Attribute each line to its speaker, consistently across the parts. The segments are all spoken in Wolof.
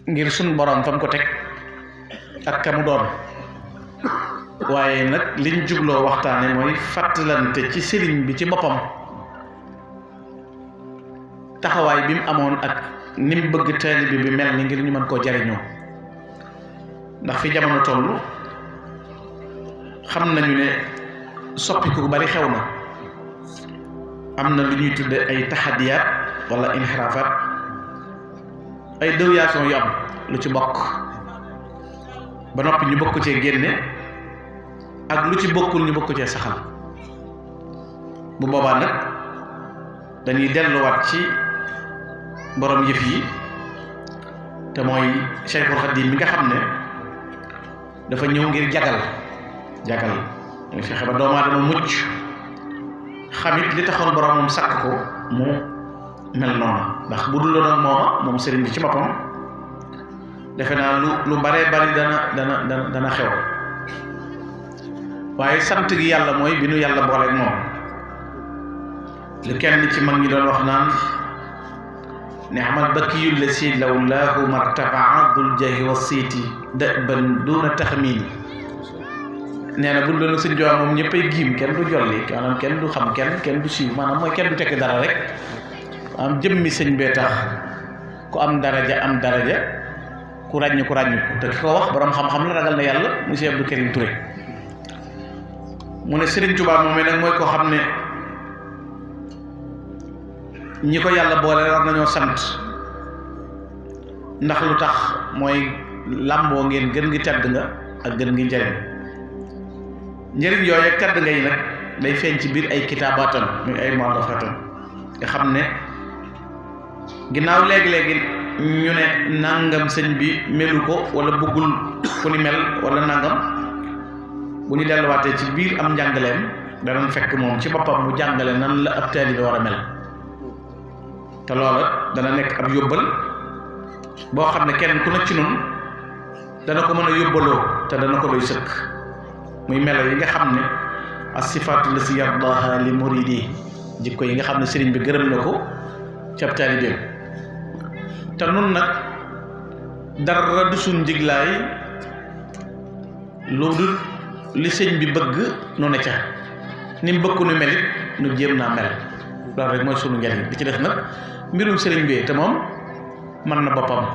Speaker 1: ngir sun borom fam ko teg ak ka mu doon waaye nag liñ jubloo waxtaane mooy fàttalante ci sëriñ bi ci boppam taxawaay bi mu amoon ak ni mu bëgg taalibe bi mel ni ngir ñu mën koo jariñoo ndax fi jamono toll xam nañu ne soppiku bari xew na am na lu ñuy tudde ay taxadiyaat wala inxiraafaat ay déviation yu am lu ci bokk ba noppi ñu bokk cee génne ak lu ci bokkul ñu bokk cee saxal bu boobaa nag dañuy delluwaat ci borom yëf yi te mooy Cheikhul Khadim mi nga xam ne dafa ñëw ngir jagal ñu fexe ba doomu aadama mucc xamit li taxoon boromam sàkk ko mu mel noonu ndax bu dul doon moom sëriñ bi ci boppam defe naa lu baree bari dana xew waaye sant gi yàlla mooy bi nu yàlla booleeg moom lu kenn ci mag ñi doon wax naan ni'mal bakiyul lasi lawlaahu martafaa dul jahi wa siiti daban duna taxmini nee na bu doon sëñ Tuubaa moom ñëppay giim kenn du jolli maanaam kenn du xam kenn du siiw maanaam mooy kenn du tekki dara rek maanaam jëmmi sëñ bee tax ku am daraja ku ràññ ko te ki ko wax borom xam-xam la ragal na yàlla monsieur Abdou Karim Touré mu ne Sëriñ Tuubaa moom nag mooy koo xam ne ñi ko yàlla boole war nañoo sant ndax lu tax mooy làmboo ngeen gën gi tedd nga ak gën gi njëriñ yooyu ak tedd nga yi nag day feeñ ci biir ay kitaabatam muy ay mu'allafatam nga xam ne ginnaaw léegi-léegi ñu ne nangam sëñ bi melu ko wala bëggul fu ni mel wala nangam bu ñu delluwaatee ci biir am njàngaleem danañ fekk moom ci boppam mu jàngale nan la ab taalibe war a mel te loola dana nekk ab yóbbal boo xam ne kenn ku nekk ci noonu dana ko mën a yóbbaloo te dana ko doy sëkk muy melo yi nga xam ne as-sifaatu lati yardaha li muridi jikko yi nga xam ne sëriñ bi gërëm na ko ci ab taalibeem te nun nag dara du suñ njiglaay lu dul li sëñ bi bëgg nu ne ca ni mu bëgg nu melit nu jéem naa mel loolu rek mooy sunu njariñ li ci def nag mbirum sëriñ bi te moom mën na boppam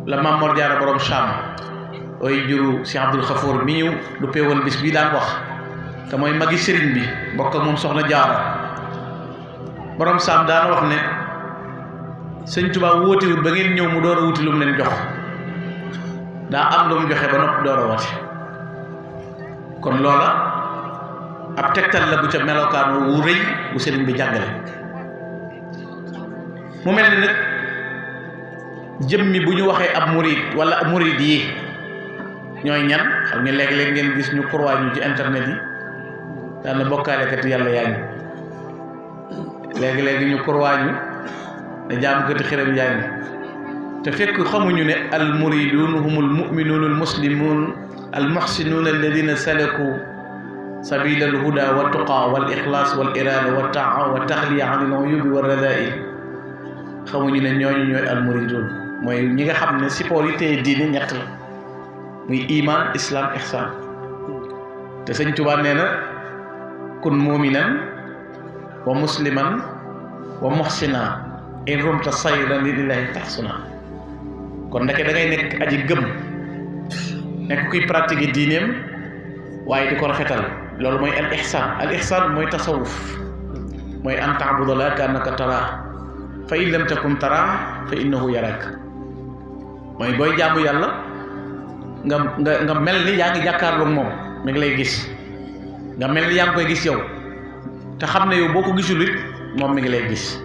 Speaker 1: la Maam Mor Jaara borom Saam ooy juru si Abdul Xafoor mi ñëw du peewoon bis bii daan wax te mooy magi sëriñ bi bokk ak moom soxna Jaara borom Saam daan wax ne sëñ Tuubaa wóotewut ba ngeen ñëw mu door a wuti lu mu leen jox daa am lu mu joxe ba noppi door a woote kon loola ab tegtal la bu ca melokaan wu rëy bu sëriñ bi jàngale mu mel ni nag jëmmi bu ñu waxee ab murid wala ab murid yi ñooy ñan xam nga léeg-léeg ngeen gis ñu croix ñu ci internet yi daana bokkaalekat yàlla yaa ngi léegi-léegi ñu croix ñu ne jaamukati xërëm yaa ngi te fekk xamuñu ne al muridun humul mu'minun al muslimun al muhsinun alladina salaku sabila al huda wa tuqa wal ixlaas wal irada wa taa wa taxliya an al uyubi wa radail xamuñu ne ñooñu ñooy al muridun mooy ñi nga xam ne support yi tey diine ñett la muy iman islam ihsan te sëñ Tuubaa nee na kun muminan wa musliman wa muhsina in rumta sayran lillahi tahsuna kon ndeke da ngay nekk aji gëm nekk kuy pratiquer diineem waaye di ko rafetal loolu mooy al ihsan mooy tasawuf mooy an ta'budallaha ka'annaka taraahu fa in lam takun taraahu fa innahu yaraak mooy booy jaamu yàlla nga mel ni yaa ngi jàkkaarloog moom mi ngi lay gis nga mel ni yaa ngi koy gis yow te xam ne yow boo ko gisul it moom mi ngi lay gis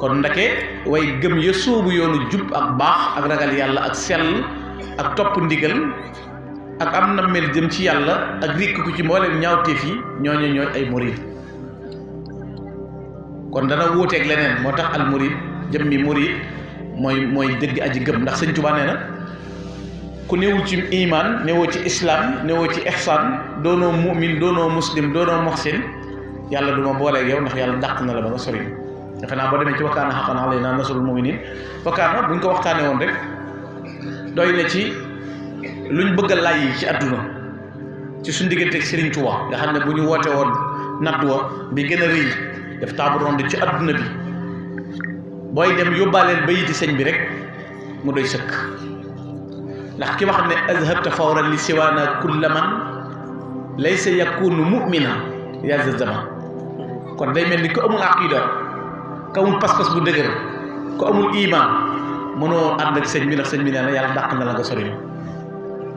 Speaker 1: kon ndeke way gëm ya sóobu yoonu jub ak baax ak ragal yàlla ak sell ak topp ndigal ak am na mel jëm ci yàlla ak rikk ko ci mboolem ñaawteef yi ñooñu ñooy ay murid kon dana wuuteeg leneen moo tax al murid jëmmi murid mooy dëgg aji gëm ndax sëñ Tuubaa nee na ku newul ci iman newoo ci islam newoo ci ihsan doonoo mu'min doonoo muslim doonoo muhsin yàlla du ma booleeg yow ndax yàlla dàq na la ba nga sori defe naa boo demee ci wakkaana haqqan alaynaa nasrul mu'miniin wakkaana buñ ko waxtaanee woon rek doy na ci luñ bëgg a lay ci àdduna ci suñ diggante ak Serigne Touba nga xam ne bu ñu woote woon natt wa bi gën a rëy def table ronde ci àdduna bi booy dem yóbbaaleel bayiti sëñ bi rek mu doy sëkk ndax ki wax ne azhabta fawran li siwaana kulla man laysa yakunu mu'mina yaa za zaman kon day mel ni ko amul aqida ko amul pas-pas bu dëgër ko amul iman mënoo ànd ak sëñ bi ndax sëñ bi nee na yàlla dàq na la nga sori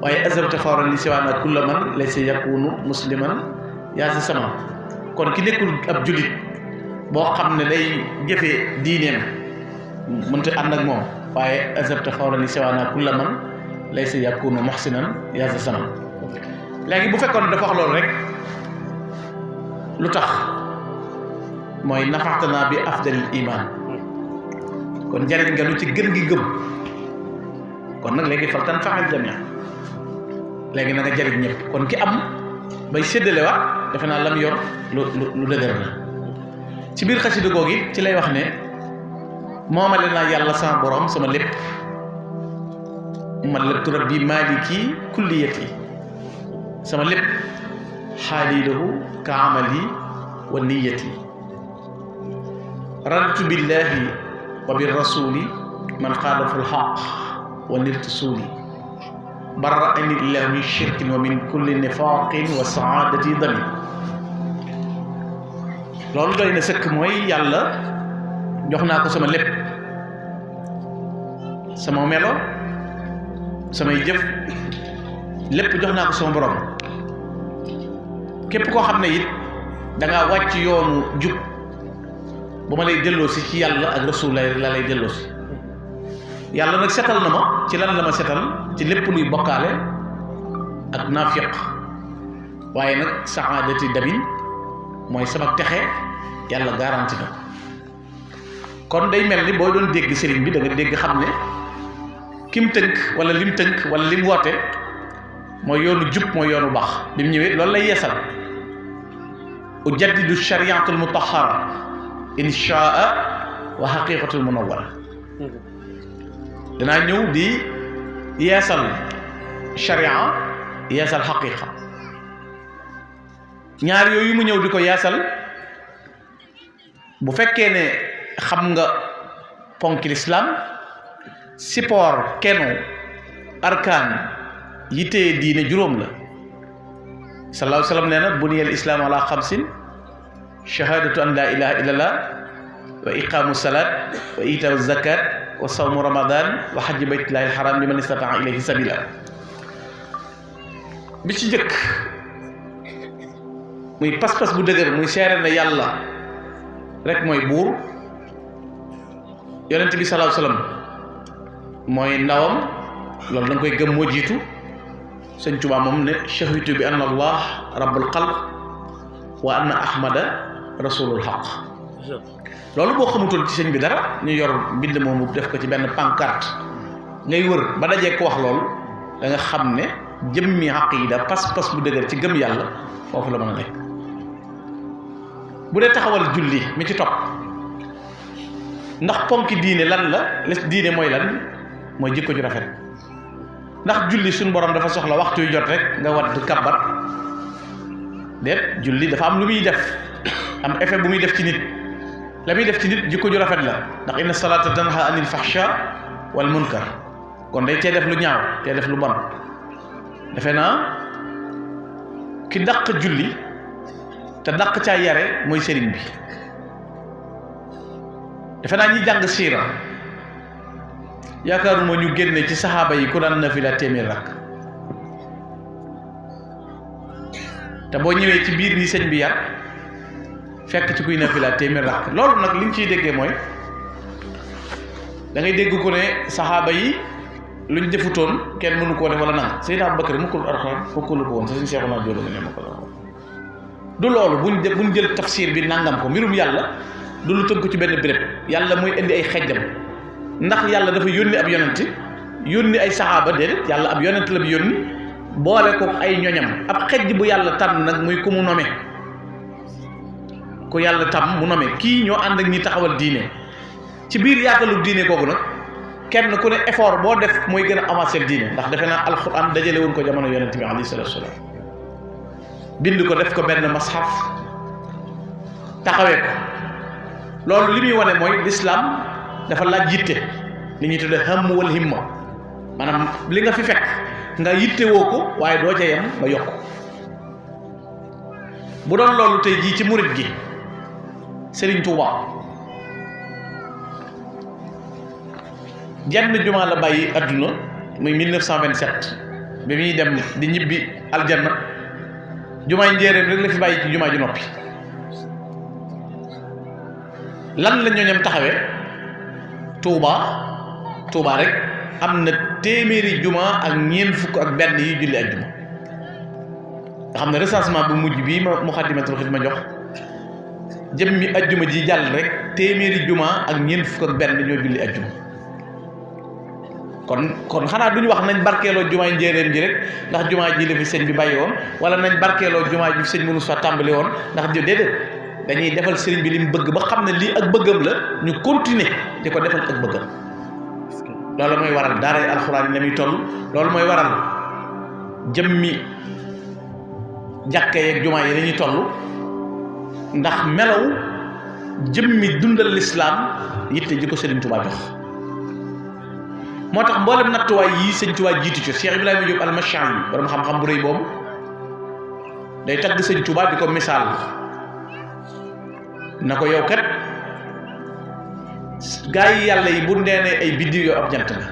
Speaker 1: waaye azhabta fawran li siwaana kulla man laysa yakunu musliman yaa za zaman kon ki nekkul ab julit boo xam ne day jëfee diineem mënta ànd ak moom waaye azhabta fawran li siwaana kulla man laysa yakunu muhsinan yaa za zaman léegi bu fekkoon dafa wax loolu rek lu tax mooy nafaxtanaa bi afdalil iman kon jariñ nga lu ci gën gi gëm kon nag léegi fal tanfaxal jamia léegi na nga jariñ ñëpp kon ki am bay séddale waat defe naa lam yor lu dëgër la ci biir xasida googi ci lay wax ne moomale naa yàlla sama borom sama lépp malaktu rabbi maliki kulliyati sama lépp xaali lahu ka amali wa niyati radtu billahi wa bir rasuli man xaalafu lxaq wa niltu suuli barra'ani illahu min shirkin wa min kulli nifaqin wa saadati dami loolu doy na sëkk mooy yàlla jox naa ko sama lépp sama melo samay jëf lépp jox naa ko sama borom képp koo xam ne it da ngaa wàcc yoonu jub bu ma lay delloosi ci yàlla ak rasul la lay delloosi yàlla nag setal na ma ci lan la ma setal ci lépp luy bokkaale ak naafiq waaye nag saadati damin mooy sama texe yàlla garanti na kon day mel ni boo doon dégg sëriñ bi da nga dégg xam ne kim tënk wala lim tënk wala lim woote mooy yoonu jub mooy yoonu baax bi mu ñëwee loolu lay yeesal ujaddidu shariatul mutahhara inshaa wa haqiqatul munawwara danaa ñëw di yeesal sharia yeesal haqiqa ñaar yooyu mu ñëw di ko yeesal bu fekkee ne xam nga ponki lislaam support keno arkaan yi téye diine juróom la sallallahu alayhi wa sallam nee na buniyal islaam ala xamsin shahadatu an la ilaha illallah wa iqamu salat wa itaau zakat wa sawmu ramadan wa hajji baytillahi alharam liman istataa ilayhi sabila bi ci njëkk muy pas-pas bu dëgër muy seere na yàlla rek mooy buur yonent bi sallallahu alayhi wa sallam mooy ndawam loolu da nga koy gëm moo jiitu sëñ Tuubaa moom ne shahitu bi anna allah rabbul xalq wa anna ahmada rasulul xaq loolu boo xamutoon ci sëñ bi dara ñu yor mbind moomu def ko ci benn pancarte ngay wër ba dajee ko wax loolu da nga xam ne jëmmi aqida pas-pas bu dëgër ci gëm yàlla foofu la mën a nekk bu dee taxawal julli mi ci topp ndax ponki diine lan la les diine mooy lan mooy jikko ju rafet ndax julli suñu borom dafa soxla waxtu yu jot rek nga wadd kabbat déet julli dafa am lu muy def am effet bu muy def ci nit la muy def ci nit jikko ju rafet la ndax inna salata tanha anil fahsha wal munkar kon day tee def lu ñaaw tee def lu bon defe naa ki dàq julli te dàq caa yare mooy sëriñ bi defe naa ñi jàng siira yaakaaruma ñu génne ci saxaaba yi ku daan nafila téeméer rakk te boo ñëwee ci biir ñi sëñ bi yar fekk ci kuy nafila téeméer rakk loolu nag li ñu ciy déggee mooy da ngay dégg ko ne saxaaba yi luñ defutoon kenn mënu koo def wala nang Seydina Abubakar mukkul Alxuraan fokkalu ko woon sa suñu seexu naa jóolu nga ne ma ko la du loolu buñ jël tafsir bi nangam ko mbirum yàlla du lu tënk ci benn béréb yàlla mooy indi ay xejjam ndax yàlla dafa yónni ab yonent yónni ay saxaaba déedéet yàlla ab yonent la bi yónni boole ko ay ñoñam ab xejj bu yàlla tànn nag muy ku mu nome ku yàlla tam mu nomee kii ñoo ànd ak ñi taxawal diine ci biir yaatalu diine googu nag kenn ku ne effort boo def mooy gën a avancer diine ndax defe naa alxuraan dajale woon ko jamono yonent bi alayhi salaatu wa salaam bind ko def ko benn mashaf taxawee ko loolu li muy wane mooy lislaam dafa laaj yitte li ñuy tudde hamm wal himma maanaam li nga fi fekk nga yitte woo ko waaye doo ca yem nga yokk bu doon loolu tey jii ci murit gi Serigne Touba jenn jumaa la bàyyi adduna muy 1927 bi muy dem di ñibbi aljanna jumaay njéeréem rek la fi bàyyi ci jumaa ju noppi lan la ñooñam taxawee Touba rek am na téeméeri juma ak ñeent fukk ak benn yi julli ak juma nga xam ne recensement bu mujj bii ma Moukhaddamatoul Khidma jox jëmmi ajjuma ji jàll rek téeméeri juma ak ñeent fukk ak benn ñoo julli ajjuma kon xanaa duñu wax nañ barkeeloo jumaay njéeréem ji rek ndax jumaa ji la fi sëñ bi bàyyi woon wala nañ barkeeloo jumaa ji fi sëñ mënu fa tàmbali woon ndax déedéet dañuy defal sëriñ bi li mu bëgg ba xam ne lii ak bëggam la ñu continuer di ko defal ak bëggam loolu mooy waral daara alxuraan yi la muy toll loolu mooy waral jëmmi jàkka yeeg jumaa yi la ñuy toll ndax melaw jëmmi dundal lislaam yitte ji ko Sëriñ Tuubaa jox moo tax mboolem nattuwaay yii Sëriñ Tuubaa jiitu ci Cheikh Ibrahima Diop al-Mash'ari borom xam-xam bu rëy boobu day tagg Sëriñ Tuubaa di ko misaal na ko yow kat gaa yi yàlla yi bu ndeenee ay biddiw yoo ab jant la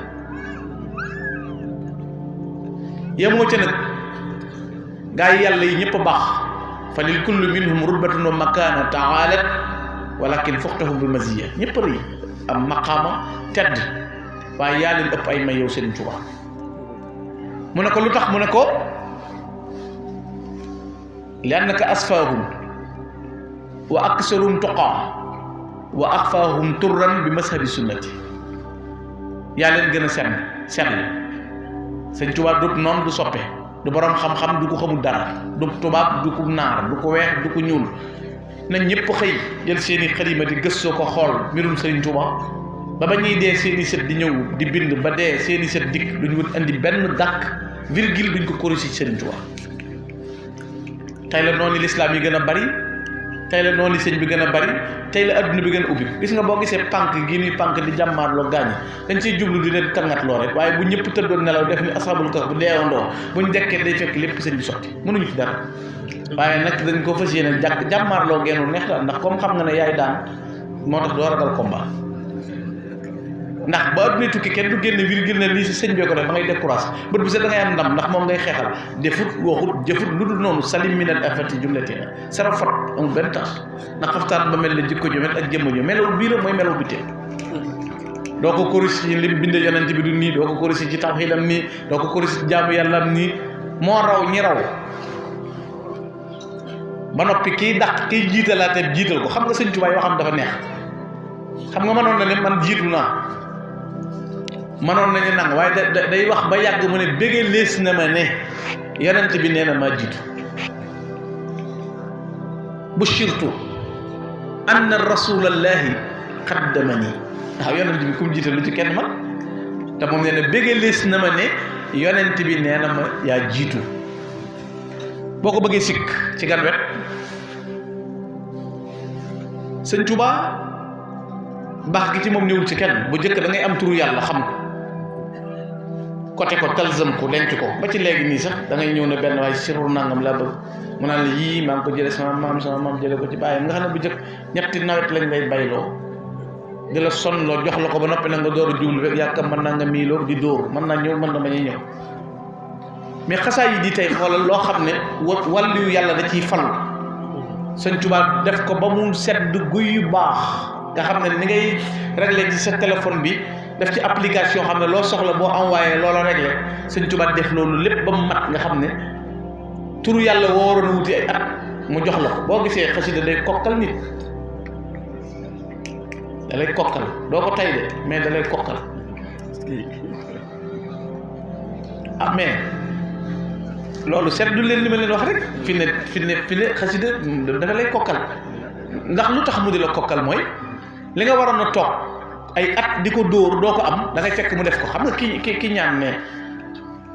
Speaker 1: yemoo ca nag gaa yi yàlla yi ñëpp a baax fa lil kulli minhum rutbatun wa makaana taalat walakin fuxtahum bi maziya ñëpp a rëy am maqaama tedd waaye yaa leen ëpp ay may yow Sëriñ Tuubaa mu ne ko lu tax mu ne ko li annaka asfaahum wa aksarum tuqaa wa axfaahum turran bi mashabi sunnati yaa leen gën a senn Sëñ Tuubaa du noonu du soppe du borom xam-xam du ko xamul dara du tubaab du ko naar du ko weex du ko ñuul na ñëpp xëy jël seeni xalima di gëstoo ko xool mbirum Sëriñ Tuubaa ba ñuy dee seeni sët di ñëw di bind ba dee seeni sët dikk duñ wut andi benn dàkk virgule duñ ko corrigé ci Sëriñ Tuubaa tey la noonu lislaam yi gën a bari tey la noonu sëñ bi gën a bari tey la adduna bi gën a ubbi gis nga boo gisee pànk gi nuy pànk di jàmmaarloo gaañi dañ ciy jublu di leen tàngatloo rek waaye bu ñëpp tëddoon nelaw def ni ashabul kahf bu deewandoo buñ dekkee day fekk lépp sëñ bi sotti mënuñu ci dara waaye nag dañ ko fas yéene jàmmaarloo geenu neex daal ndax comme xam nga ne yaay daan moo tax doo ragal combat ndax ba adduna tukki kenn du génn virgule ne lii si sëñ bee ko def ba ngay découragé bët bu set da ngay am ndam ndax moom ngay xeexal defut waxut jëfut lu dul noonu salim minal afati jumlatina sara fat amul benn taas ndax xaftaan ba mel ne jikko jo mel ak jëmm jo melaw bii la mooy melaw bi tee doo ko korisi ci lim binde yonent bi du nii doo ko korisi ci tawxiidam nii doo ko korisi ci jaamu yàllaam nii moo raw ñi raw ba noppi kiy dàq kiy jiitalaate jiital ko xam nga Sëñ Tuubaa yoo xam dafa neex xam nga mënoon na ne man jiitu naa manoon nañu nang waaye day wax ba yàgg mu ne béggee lees na ma ne yonent bi nee na maa jiitu bushirtu anna rasulallahi qaddamani waaw yonent bi ku mu jiital lu ci kenn man te moom nee na béggee lees na ma ne yonent bi nee na ma yaa jiitu boo ko bëggee sikk ci gan wet Sëñ Tuubaa baax gi ci moom ñëwul ci kenn bu njëkk da ngay am turu yàlla xam ko côté ko talzam ko denc ko ba ci léegi nii sax da ngay ñëw ne benn waaye sirru nangam laa bëgg mu naan la yii maa ngi ko jële sama maam jële ko ci bàyyam nga xam ne bu njëkk ñetti nawet lañ lay bayloo di la sonloo jox la ko ba noppi nag nga door a jublu rek yàkkam mën naa nga miiloo di dóor mën naa ñëw mën na bañ a ñëw mais xasaa yi di tey xoolal loo xam ne wàllu yàlla da ciy fal Sëñ Tuubaa def ko ba mu sedd guy yu baax nga xam ne ni ngay réglé ci sa téléphone bi def ci application xam ne loo soxla boo envoyé loola réglé Sëñ Tuubaa def loolu lépp ba mu mat nga xam ne turu yàlla woo waroon a wuti ay at mu jox la ko boo gisee xasida day kokkal nit da lay kokkal doo ko tay de mais da lay kokkal ah mais loolu seetlu leen li ma leen wax rek fi ne xasida dafa lay kokkal ndax lu tax mu di la kokkal mooy li nga waroon a toog ay at di ko dóor doo ko am da ngay fekk mu def ko xam nga ki ñaan ne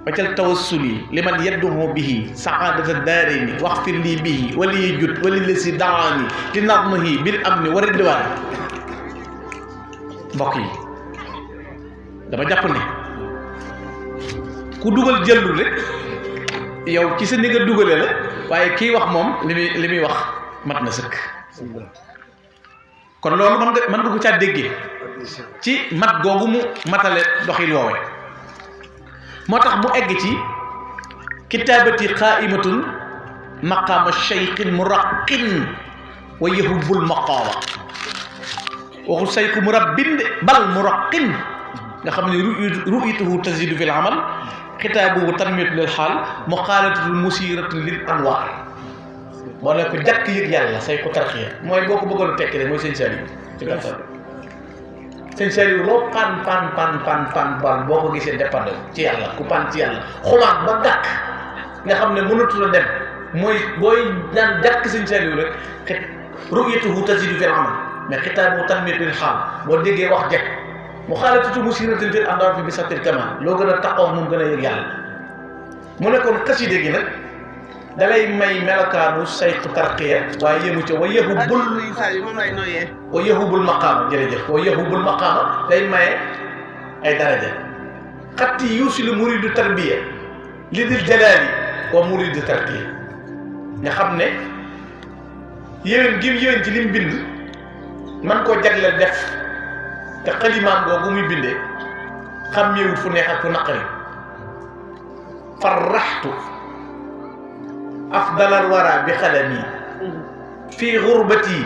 Speaker 1: waccal tawassuli liman yadduhu bihi saadata daarini waxfir lii bihi wali jut wali lesi daani li nadmihi bil amni wa ridwaan mbokk yi dama jàpp ne ku dugal jëllu rek yow ci sa ni nga dugale la waaye kii wax moom li muy wax mat na sëkk kon loolu mën nga ko caa déggee ci mat googu mu matale doxil woowe moo tax mu egg ci kitaabati qaimatun maqaama cheikhin muraqin wa yahubul maqaama waxul sayku murabbin de bal muraqin nga xam ne ru'yatuhu tazidu fil amal xitaabuhu tanmiyatu lil xaal muqaalatu musiratun lil anwaar moo ne ko jàkk yëg yàlla say ko tarxiya mooy boo ko bëggoon a tekki rek mooy sëñ Saliou ci gàttal sëñ Saliou loo pan boo ko gisee dépendre ci yàlla ku pan ci yàlla xumaat ba dàkk nga xam ne mënatu la dem mooy booy daan jàkk sëñ Saliou rek xit ru'yatuhu tazidu fil amal mais xitaabuhu tanmiyatu lil xaal boo déggee wax jekk mu xaalatatu musiratin fil andaar fi bi sattil kamal loo gën a taxaw moom gën a yëg yàlla mu nekkoon xaside gi nag dalay may melokaanu saytu tarqiya waaye yëmu ca wa yahubul maqaama jërëjëf wa yahubul maqaama day maye ay daraja xatti yuusilu muridu tarbiya li dil jalaali wa muridu tarqiya nga xam ne yéwén gi yéwén ci lim bind man koo jagleel def te xalimaam googu muy bindee xàmmeewul fu neex ak fu naqari farraxtu afdalal wara bi xalami fii xurbati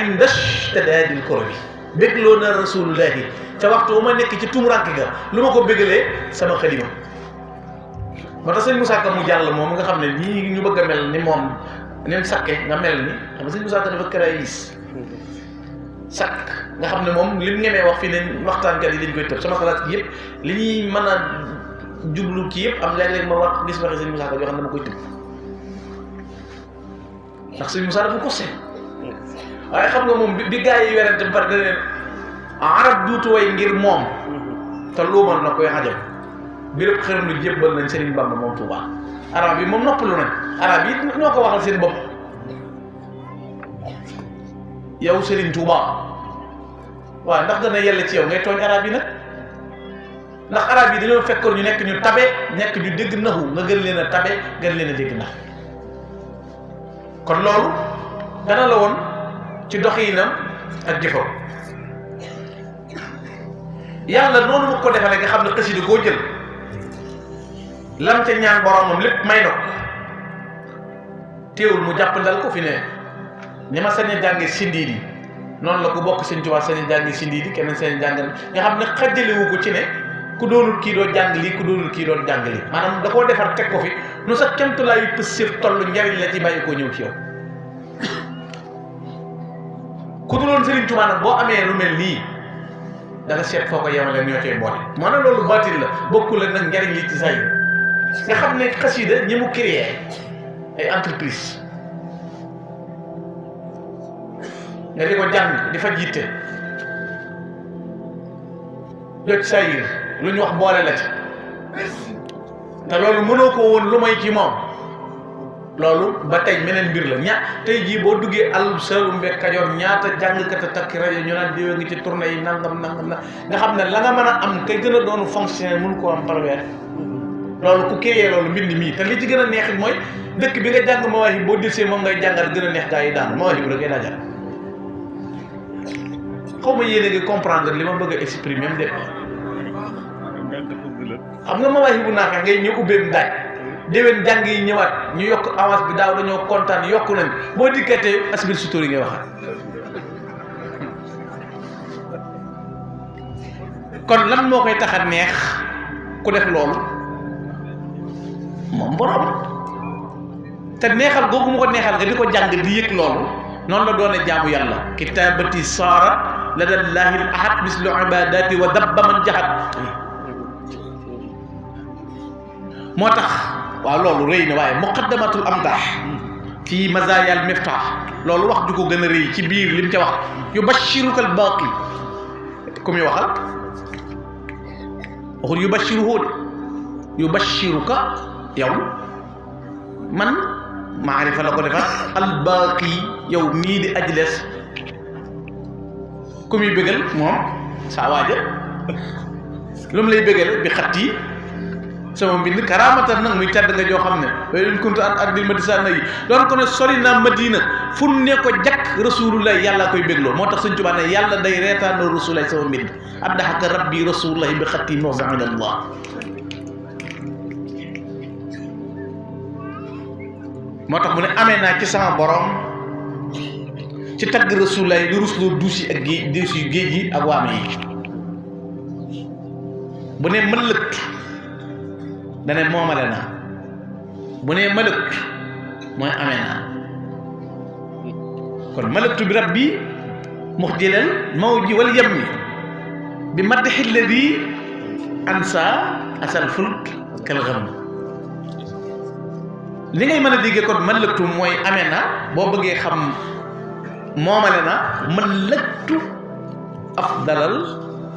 Speaker 1: inda shtadaadil kurbi bégloo na rasulullahi ca waxtu bu ma nekk ci tumuranke ga lu ma ko bégalee sama xalima moo tax sëñ Moussa Ka mu jàll moom nga xam ne nii ñu bëgg a mel ni moom ni mu sakke nga mel ni xam nga sëñ Moussa Ka dafa créis sakk nga xam ne moom li mu ñemee wax fii ne waxtaankat yi dañ koy tëb sama xalaat yëpp li ñuy mën a jublu kii yëpp am léeg-léeg ma wax gis waxi sëñ Moussa Ka yoo xam ne dama koy tëb ndax sëñ Moussa dafa ko seen waaye xam nga moom bi gars yi werante par da leen arab duutu way ngir moom te luumal na koy xajam bi rëpp xëram lu jébbal nañ Sëriñ Bamba moom Touba arab yi moom noppalu nañ arab yi ñoo ko waxal seen bopp yow Serigne Touba waaw ndax dana yella ci yow ngay tooñ arab yi nag ndax arab yi dañoo fekkoon ñu nekk ñu tabe nekk ñu dégg naxu nga gën leen a tabe gën leen a dégg nax kon loolu dana la woon ci doxinam ak jëfam yàlla noonu mu ko defalee nga xam ne xasida koo jël lam ca ñaan boromam lépp may na ko teewul mu jàppandal ko fi ne ñi ma sañ a jànge sindiidi noonu la ku bokk Sëñ Tuubaa sañ a jànge sindiidi keneen sañ a jàngal nga xam ne xajjalewu ko ci ne ku doonul kii doo jàng lii ku doonul kii doo jàng lii maanaam da koo defar teg ko fi nu sa kemtulaayu pësséef toll njariñ la ci bàyyi koo ñëw ci yow ku duloon Sëriñ Tuubaa nag boo amee lu mel nii da nga seet foo ko yemale ñoo cee boole moo ne loolu baatil la bokkul la nag njariñ li ci say nga xam ne xasida ñi mu créé ay entreprise nga di ko jàng di fa jiite jot sayir lu ñu wax boole la ci te loolu mënoo ko woon lu may ci moom loolu ba tey meneen mbir la tey jii boo duggee àll Saalum beeg Kajoor ñaata jàngkat a takki rajo ñu naan diwa ngi ci tournée yi nangam na nga xam ne la nga mën a am kay gën a doonu fonctionnaire mënu koo am par weer loolu ku kéyee loolu mbind mii te li ci gën a neexit mooy dëkk bi nga jàng Mawaahib boo dilsee moom ngay jàngal gën a neex gaa yi daan Mawaahib rek ngay daa jàng xaw ma yéene nga comprendre li ma bëgg a exprimer même de xam nga Mawaahib bu naaxee ngay ñëw ubbeem daaj déwén jàng yi ñëwaat ñu yokk avance bi daaw dañoo kontaan yokku nañ boo dikkatee asbil sutóor yi ngay waxaat kon lan moo koy tax a neex ku def loolu moom borom te neexal googu mu ko neexal nga di ko jàng di yëg loolu noonu la doone jaamu yàlla kitaabati saara ladallahi al ahad mislu ibadati wa dabba man jahat moo tax waaw loolu rëy na waaye muqaddamatul amdaax fii mazaayal miftaax loolu wax ju ko gën a rëy ci biir lim ca wax yubashiruka al baaqi ku muy waxal waxul yubashiruhu de yubashiruka yow man maarifa la ko defar al baaqi yow mii di aji des ku muy bëggal moom saa waaja lu mu lay bëggale bi xat yi sama mbind karaamatan nag muy tedd nga joo xam ne waaye luñ kuntu an ardil madina yi doon ko ne sori naa madina fu ne ko jakk rasulullah yàlla koy bégloo moo tax Sëñ Tuubaa ne yàlla day reetaanoo rasulullah sama mbind abdahaka rabbi rasulullah bi xatti muhsan ilallah moo tax mu ne amee naa ci sama borom ci tagg rasulullah lu rusloo duus yi ak géej duus yu géej yi ak waame yi bu ne mëllëg dane moomale naa bu ne malëkt mooy amee naa kon malëktu bi rabbi muxjilal mawji wal yammi bi maddaxi lladi ansa asal fulk kal xam li ngay mën a déggee kon malëktu mooy amee naa boo bëggee xam moomale naa malëktu afdalal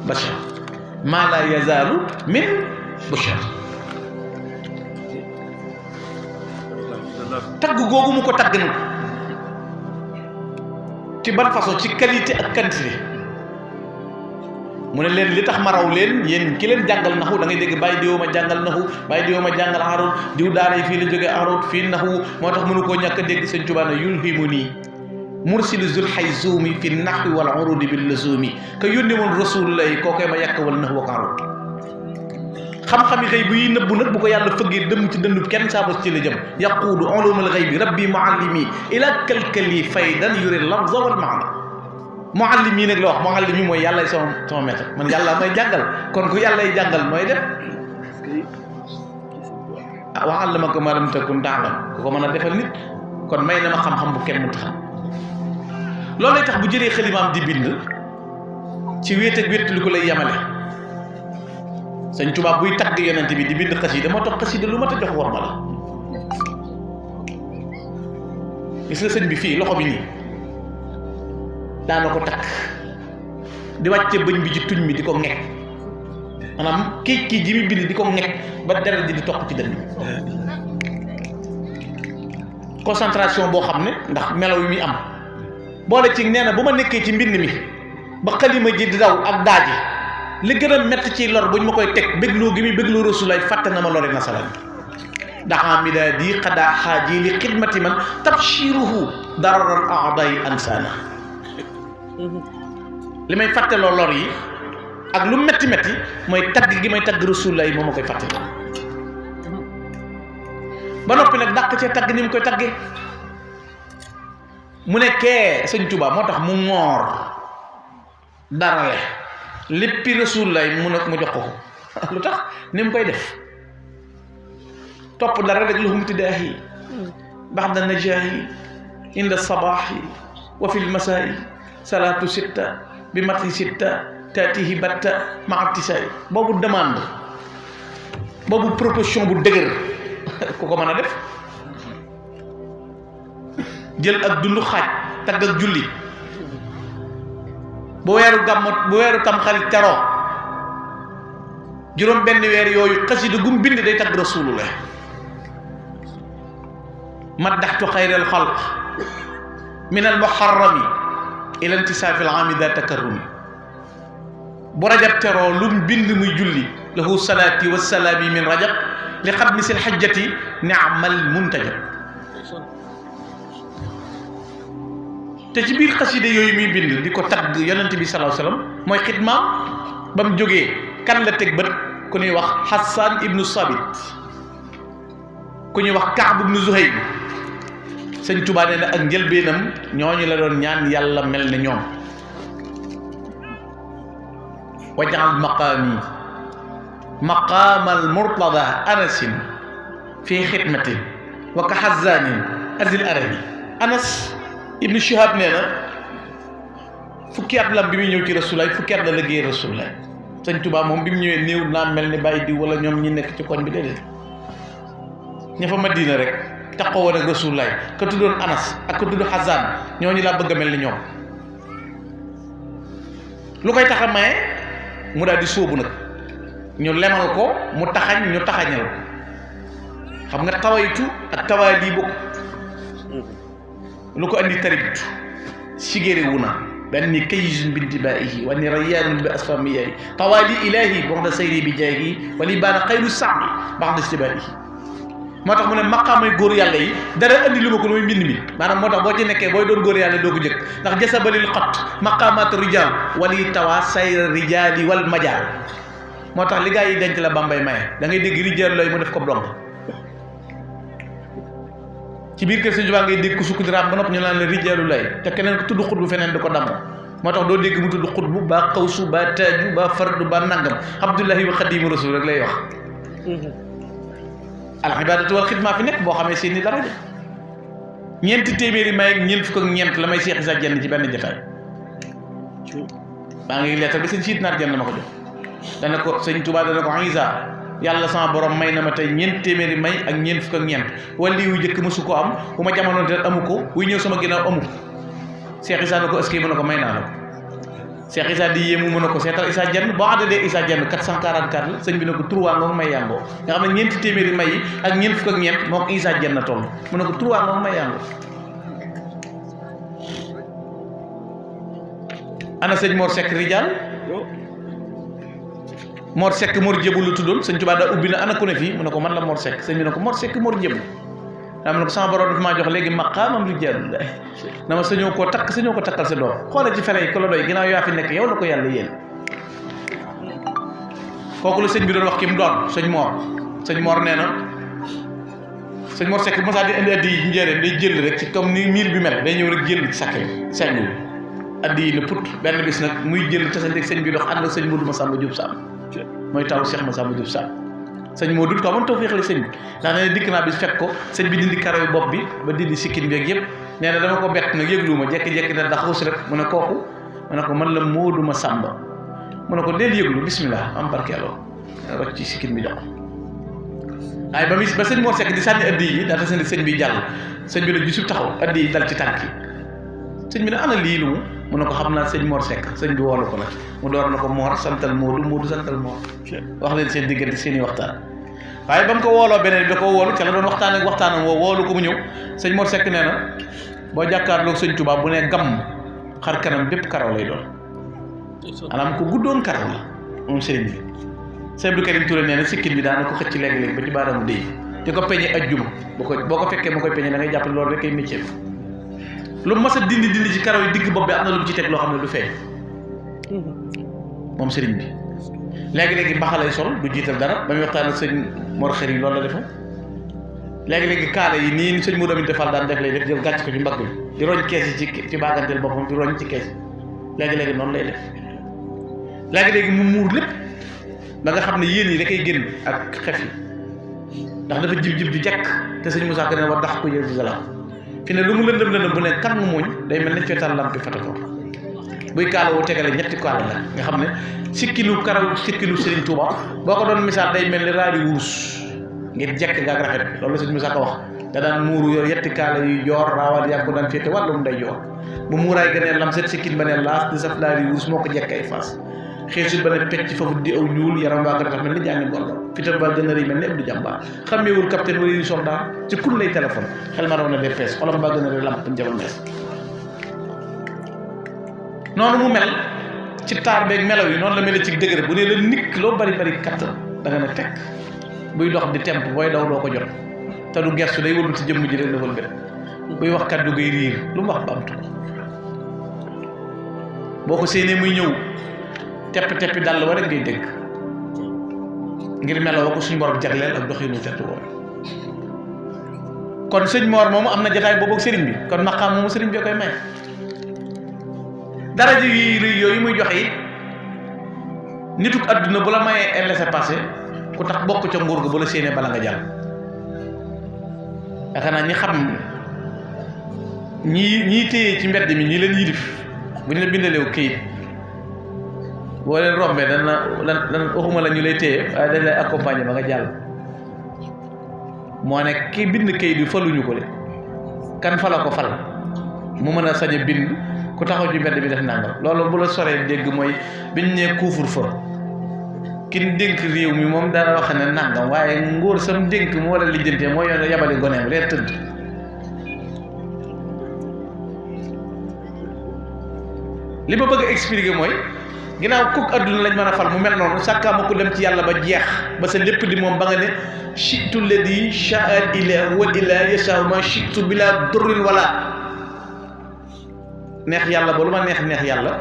Speaker 1: bashar maa la yazaalu min bashar tagg googu mu ko tagg nag ci ban façon ci qualité ak quantité mu ne leen li tax ma raw leen yéen ki leen jàngal naxu da ngay dégg bàyyi diwoo ma jàngal naxu bàyyi diwoo ma jàngal arut diw daara yi fii la jógee arut fii naxu moo tax mënu koo ñàkk a dégg Sëñ Tuubaa ne yulhimu nii mursilu zul hayzumi fi naxwi wal urudi bil lazumi ka yónni woon rasulullahi koo koy ma yàq wal naxu wa arut xam-xam yi xëy bu yi nëbbu nag bu ko yàlla fëggee dëmm ci dëndub kenn saabos ci la jëm yaquudu ulumal xëy bi rabbi muallimi ila kalkali faydan yuri lafza wal maana muallimi nag la wax muallimi mooy yàlla sama maître man yàlla may jàngal kon ku yàllay jàngal mooy def ah wa allamaka maa lam takun ta'lam ku ko mën a defal nit kon may na ma xam-xam bu kenn mu taxam loolu lay tax bu jëlee xalimaam di bind ci wéet ak wéet lu ko lay yemale Sëñ Tuubaa buy tagg yonent bi di bind xasida moo tax xasida lu mat a jox war ma la gis nga sëñ bi fii loxo bi nii daana ko takk di wàcce bëñ bi ci tuñ mi di ko ŋekk maanaam kii ji mi bind di ko ŋekk ba deret ji di toq ci dënn concentration boo xam ne ndax melaw yi muy am boole ci nee na bu ma nekkee ci mbind mi ba xalima ji di daw ak daaji li gën a métti ci lor buñ ma koy teg bégloo gi muy bégloo rasulaay fàtte na ma lori nasaraan daxaa mi daa di xadaa xaaji li xidmati man tabshiruhu dararal aaday ansana li may fàtteloo lor yi ak lu métti métti mooy tagg gi may tagg rasulaay moo ma koy fàtte ba noppi nag dàq cee tagg ni mu koy taggee mu ne kee Sëñ Tuubaa moo tax mu ŋoor darale léppi rasulullaay mu jox ko lu tax ni mu koy def topp dara rek lu humtidaahi baxda najaahi inda sabaahi wa fi lmasaa'i salaatu sitta bi mati sitta taatihi batta ma tisaay boobu demande boobu proposition bu dëgër ku ko mën a def jël ak dundu xaaj tagg ak julli bu weeru tam xarit teroo juróom benn weer yooyu xasida gum bind day tagg rasulullah maddaxtu xayral xalq min al muharrami ila intisaafi al aami daa takarrumi bu rajab teroo lum bind muy julli lahu salaati wa salaami min rajab li xat misil xajjati ni'mal muntajab te ci biir xasida yooyu muy bind di ko tagg yonent bi sallallahu alayhi wasallam mooy xidmaam ba mu jógee kan la teg bët ku ñuy wax Hassan ibnu Sabit ku ñuy wax Kaab ibnu Zuhayb Sëñ Tuubaa nee na ak njëlbeenam ñooñu la doon ñaan yàlla mel ne ñoom waj'al maqaami maqaamal murtada anasin fii xidmatin wa ka xazaanin azil arabi Anas ibnu Shihab nee na fukki at lam bi muy ñëw ci rasulaay fukki at la liggéey rasulaay Sëñ Tuubaa moom bi mu ñëwee néew naa mel ni bàyyi diw wala ñoom ñi nekk ci koñ bi déedéet ña fa Madina rek taxaw woon ak Rasulullaay ka tuddoon Anas ak ka tudd Xasaan ñooñu laa bëgg a mel ni ñoom lu koy tax a maye mu daal di sóobu nag ñu lemal ko mu taxañ ñu taxañal ko xam nga tawaytu ak tawaali bokk lu ko andi taribtu sigéré wu na benn ni kaysun bi intibaahi wa ni rayyaanun bi asfamiyahi tawaali ilahi baxda sayri bi jaahi wali baana xayru sami baxda istibaahi moo tax mu ne maqaamay góor yàlla yi dara andi lu ma ko mooy mbind mi maanaam moo tax boo ci nekkee booy doon góor yàlla doo ko jëkk ndax jasabalil xot maqaamaatu rijal wali tawa sayra rijali wal majal moo tax li gaa yi denc la Bambay maye da ngay dégg rijal looy mu def ko blong ci biir kër Sëñ Tuubaa ngay dégg ku sukk di raam ba nopp ñu naan la rijaalu lay te keneen ko tudd xutbu feneen di ko damm moo tax doo dégg mu tudd xutbu ba xawsu ba taaju ba fardu ba nangam abdullahi wa xadimu rasul rek lay wax al ibadatu wal xidma fi nekk boo xamee seen ni dara de ñeenti téeméeri may ak ñeent fukk ak ñeent la may Cheikh Issa Diène ci benn jotaay maa ngi leetal bi sëñ siit naat Diène ma ko jox dana ko Sëñ Tuubaa dana ko Issa yàlla sama borom may na ma tey ñeent téeméeri may ak ñeent fukk ak ñeent wala yu njëkk mësu ko am bu ma jamono te amu ko buy ñëw sama ginnaaw amu ko Cheikh Issa na ko est-ce que mën na ko may naa la ko Cheikh Issa di yéemu mën na ko seetal Issa Diène boo àddadee Issa Diène 444 la sëñ bi ne ko trois nga may yàngoo nga xam ne ñeenti téeméeri may yi ak ñeent fukk ak ñeent moo ko Issa Diène na toll mu ne ko trois nga may yàngoo ana sëñ Mor Seck Rijal Mor Seck Mor Jëbu lu tuddoon Sëñ Tuubaa daa ubbi na ana ku ne fii mu ne ko man la Mor Seck sëñ bi ne ko Mor Seck Mor Jëbu daa mu ne ko sama borom dafa maa jox léegi maqaamam rijaalullah dama sañoo koo takk sañoo ko takkal sa doom xoolal ci fere yi ko la doy ginnaaw yaa fi nekk yow la ko yàlla yéen kooku la sëñ bi doon wax ki mu doon sëñ Mor nee na sëñ Mor Seck mosaa di indi addi yi njëriñ day jël rek ci comme ni miir bi mel day ñëw rek jël ci sakk seng addi yi ne put benn bis nag muy jël tasanteeg sëñ bi dox ànd ak sëñ Modou Massamba Diop Sam mooy taw Cheikh Massamba Diop Sam sëñ Modou ko amoon tawfeex la sëñ bi ndax nee na dikk naa bis fekk ko sëñ bi dindi karaw yi bopp bi ba dindi sikkin bi ak yëpp nee na dama ko bett nag yëglu ma jekki-jekki na dax xus rek mu ne kooku mu ne ko man la Modou Massamba mu ne ko deel yëglu bismillah am barkeeloo rocc ci sikkin bi jox waaye ba sëñ Mor Seck di sànni addi yi daa tasandi sëñ bi jàll sëñ bi nag gisul taxaw addi yi dal ci tànk yi sëñ bi ne ana lii lu mu ne ko xam naa sëñ Mor Seck sëñ bi woolu ko nag mu door na ko Mor santal Modou santal Mor wax leen seen diggante seen i waxtaan waaye ba mu ko wooloo beneen bi da ko woolu ca la doon waxtaan ak waxtaanam woo woolu ko mu ñëw sëñ Mor Seck nee na boo jàkkaarloog sëñ Tuubaa bu ne gàmm xar kanam bépp karaw lay doon maanaam ko guddoon karaw la moom sëriñ bi sëñ Abdou Karim Touré nee na sikkin bi daana ko xëcc léegi-léegi ba ci baaraamu déy di ko peñe ajjuma boo ko fekkee mu koy peñe da ngay jàpp loolu rek ay métier lu mas a dindi ci karaw yi digg bopp bi am na lu mu ci teg loo xam ne du feeñ moom sëriñ bi léegi-léegi mbaxa lay sol du jiital dara ba muy waxtaan ak sëñ Mor Xëri loolu la defoon léegi-léegi kaala yi nii sëñ Modou Amin defal daan def lay def jël gàcc ko ci mbagg bi di roñ kees yi ci baaganteel boppam di roñ ci kees yi léegi-léegi noonu lay def léegi-léegi mu muur lépp ba nga xam ne yéen yi da koy génn ak xef yi ndax dafa jib di jekk te sëñ Moussa Ka ne war dax ko yël si fi ne lu mu lëndëm bu ne kan mu muñ day mel ne feetal lampi fata ko buy kaala woo tegale ñetti kaala la nga xam ne sikkinu karaw sikkinu Serigne Touba boo ko doon misaal day mel ni raadi wurus ngir jekk nga ak rafet loolu la sëñ Moussa Ka wax da daan muuru yor yetti kaala yu joor raawal yaa ko daan féete wàllum day joor bu muuraay gënee lam set sikkin ba ne laas di saf raadi wurus moo ko jekk ay fas xeesul ba ne pecc foofu di aw ñuul yaram waa nga tax mel ni jàngi ngol fitam ba gën a rëy mel ni Abdou Jàmbaar xàmmeewul capitaine wala yu soldat ci kun lay téléphone xel ma raw na des pees xolam baa gën a rëy lamp njabal mees noonu mu mel ci taar beeg melaw yi noonu la mel ci dëgër bu ne la nikk loo bari kattan da nga ne tekk buy dox di temp booy daw doo ko jot te du gersu day wëlbati jëmm ji rek lëfal bét buy wax kaddu gay riir lu mu wax ba am tu boo ko séenee muy ñëw teppi dal wa rek ngay dégg ngir meloo ko suñu borom jagleel ak doxinu tedd boobu kon sëñ Mor moomu am na jotaay boobu ak sëriñ bi kon maqaam moomu sëriñ bi koy may daraja yi rëy yooyu muy joxe it nituk adduna bu la mayee laissez-passer ku tax bokk ca nguur ga bu la séenee bala nga jàll yaakaar naa ñi xam ñii téye ci mbedd mi ñi leen yilif bu ñu la bindaleew këyit boo leen rombee lan waxuma la ñu lay téye waaye dañ lay accompagner ba nga jàll moo ne ki bind kayit bi faluñu ko de kan fala ko fal mu mën a sañ a bind ku taxaw ci mbedd bi def nangam loolu bu la soree dégg mooy biñ ne couvre-feu kin dénk réew mi moom dana wax ne nangam waaye nguur sam dénk mu war a lijjantee mooy yoon yabali goneem reer tëdd li ma bëgg a expliquer mooy ginnaaw kuk adduna lañ mën a fal mu mel noonu sàkkaama ku dem ci yàlla ba jeex ba sa lépp di moom ba nga ne chitu ladi sha'a ila wa ila yasha ma chitu bila durrin wala neex yàlla ba lu ma neex neex yàlla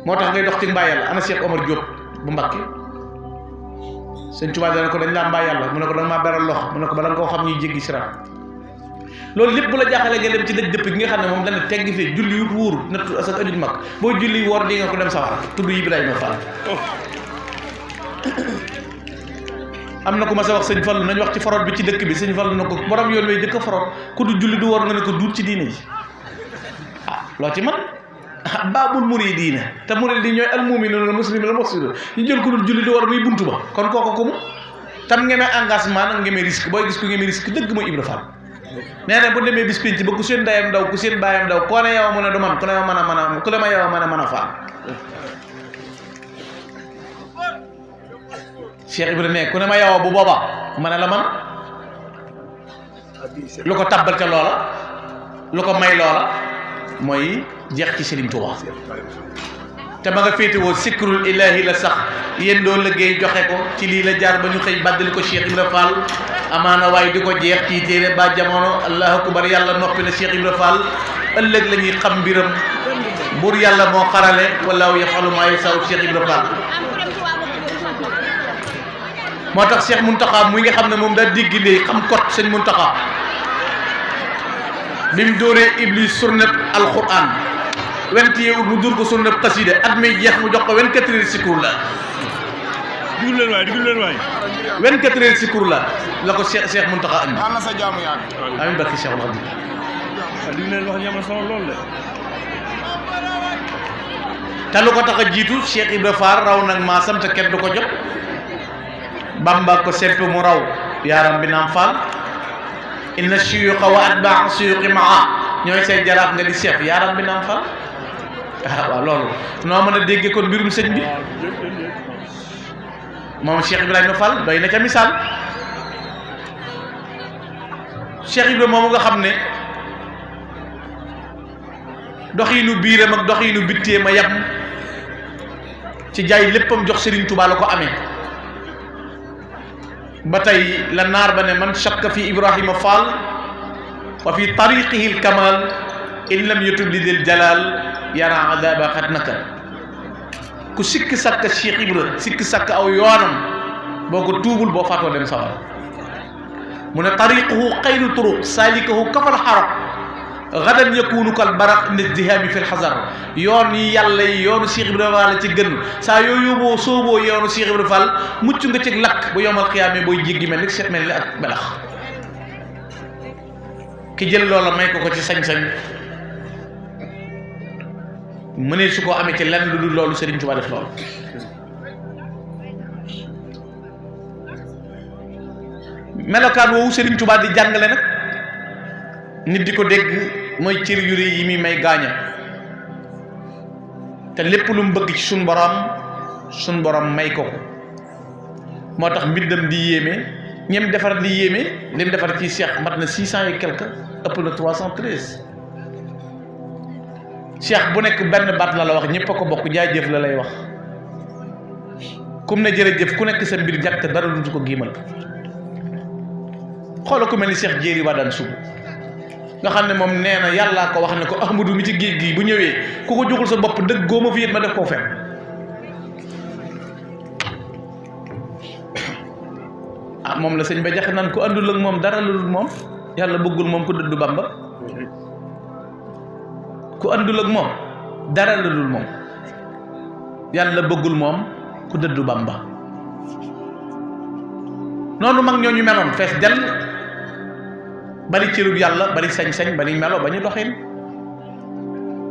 Speaker 1: moo tax ngay dox ci mbaa yàlla ana Cheikh Omar Diop bu Mbàkke sëñ Tuubaa dana ko dañ laa mbaa yàlla mu ne ko danga maa beral loxo mu ne ko bala nga koo xam ñuy jéggi siraat loolu lépp bu la jaaxalee nga dem ci dëj dëpp gi nga xam ne moom dana tegg fii julli wut wuur nattu asak ajut mag boo julli woor di nga ko dem sawar tudd Ibrahima Fall am na ku ma sa wax sëñ Fallu nañ wax ci forot bi ci dëkk bi sëñ Fallu na ko borom yoon way jëkk a forot ku du julli du woor nga ne ko duut ci diine ji loo ci man baabul muridiina te murid yi ñooy almu'minuuna al-muslimuuna al-muhsinuuna ñu jël ko dul julli di war muy buntu ba kon kooku ku mu tam ngeme engagement nag ngeme risque booy gis ku ngeme risque dëgg mooy Ibra Fall nee na bu demee bis pénc ba ku seen ndeyam daw ku seen baayam daw koo ne yow mu ne du man ku ne ma mën a ku ne ma yow mën a faal Cheikh Ibra ne ku ne ma yow bu booba ma ne la man lu ko tabbal ca loola lu ko may loola mooy jeex ci Serigne Touba te ma nga féetewoo sikrul ilahi la sax yéen doo liggéey joxe ko ci lii la jaar ba ñu xëy bàddali ko Cheikh Ibra Fall amaana waaye di ko jeex ci téere ba jamono allahu akbar yàlla noppi na Cheikh Ibra Fall ëllëg la ñuy xam mbiram buur yàlla moo xarale wallahu yafalu maa yasaa Cheikh Ibra Fall moo tax Cheikh Mountakha muy nga xam ne moom daa dégg léegi xam kot sëñ Mountakha bi mu dóoree Iblis surneb alquran 21 août mu dur ko surneb xasida at may jeex mu jox ko 24 heures sikur la
Speaker 2: digul leen waay
Speaker 1: 24 heures sikur la ko Cheikh Mountakha andi
Speaker 3: yàlla sa jaamu yàgg
Speaker 1: amiin barki Cheikh Khadim
Speaker 2: li ñu leen wax ñamal solo lool de
Speaker 1: te lu ko tax a jiitu Cheikh Ibra Fall raw nag maasam te kenn du ko jot Bamba ko sepp mu raw yaaram bi naam Fall inna suyuqa wa atbaa suyuqi maa ñooy say jaraaf nga di chef yaaram bi naam Fall waaw loolu noo mën a déggee kon mbirum sëñ bi moom Cheikh Ibrahima Fall doy na ca misaal Cheikh Ibrahima moomu nga xam ne doxiinu biiram ak doxiinu bitteem a yam ci jaay léppam jox Serigne Touba la ko amee ba tey la naar ba ne man shakka fi Ibrahima Fall wa fi tariqihi al-kamal in lam yatub li del jalal yara adaba xat naka ku sikk sakk Cheikh Ibra sikk sakk aw yoonam boo ko tuubul boo faatoo dem sawar mu ne tariquhu xayru turuq salikahu kafal xarab gadan yakunu kal baraq inda izdihami fi lxazar yoon yi yàlla yi yoonu Cheikh Ibra Fall ci gën saa yooyu boo sooboo yoonu Cheikh Ibra Fall mucc nga ci lakk bu yomal xiyaamee booy jéggi mel ni seet mel ni ak belax ki jël loola may ko ci sañ-sañ mënee su ko amee ci lenn lu dul loolu Serigne Touba def loolu melokaan woowu Serigne Touba di jàngale nag nit di ko dégg mooy cër yu rëy yi muy may gaaña te lépp lu mu bëgg ci suñ borom may ko moo tax mbindam di yéeme ñem defar di yéeme lim defar ci Cheikh mat na 600 et quelque ëpp na 313 Cheikh bu nekk benn baat la wax ñëpp a ko bokk jaajëf la lay wax kum ne jërëjëf ku nekk sa mbir jàkk dara du ko giimal xoola ku mel ni Cheikh Jéeri Wadane Sougou nga xam ne moom nee na yàllaa ko wax ne ko Ahmadu mi ci géej gi bu ñëwee ku ko joxul sa bopp dëgg góoma fi yét ma def koo fen moom la sëñ ba jax naan ku àndul ak moom dara lu dul moom yàlla bëggul moom ku dëddu Bamba ku àndul ak moom dara lu dul moom yàlla bëggul moom ku dëddu Bamba noonu mag ñooñu meloon fees dell bari cërub yàlla bari sañ-sañ bari melo ba ñu doxin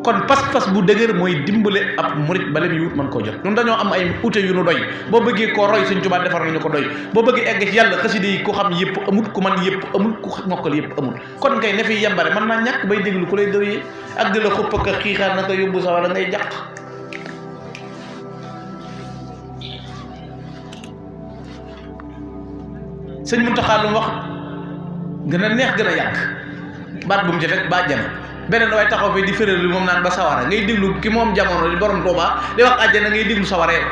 Speaker 1: kon pas-pas bu dëgër mooy dimbale ab murit bale mi wut mën koo jot ñun dañoo am ay ute yu nu doy boo bëggee koo roy Sëñ Tuubaa defar nañu ko doy boo bëggee egg ci yàlla xasida yi ku xam yëpp amut ku man yëpp amut ku mokkal yëpp amut kon kay ne fi yembare mën naa ñàkk bay déglu ku lay dëwyee ak di la xupp ak xiixaan naka yóbbu sa wala ngay jàq sëñ Muntaxa lu wax gën a neex gën a yàq baat bu mu ci rek ba àjjana beneen waaye taxaw fi di féréerlu moom naan ba sawara ngay déglu ki moom jamono di borom Tuuba di wax àjjana ngay déglu sawara yow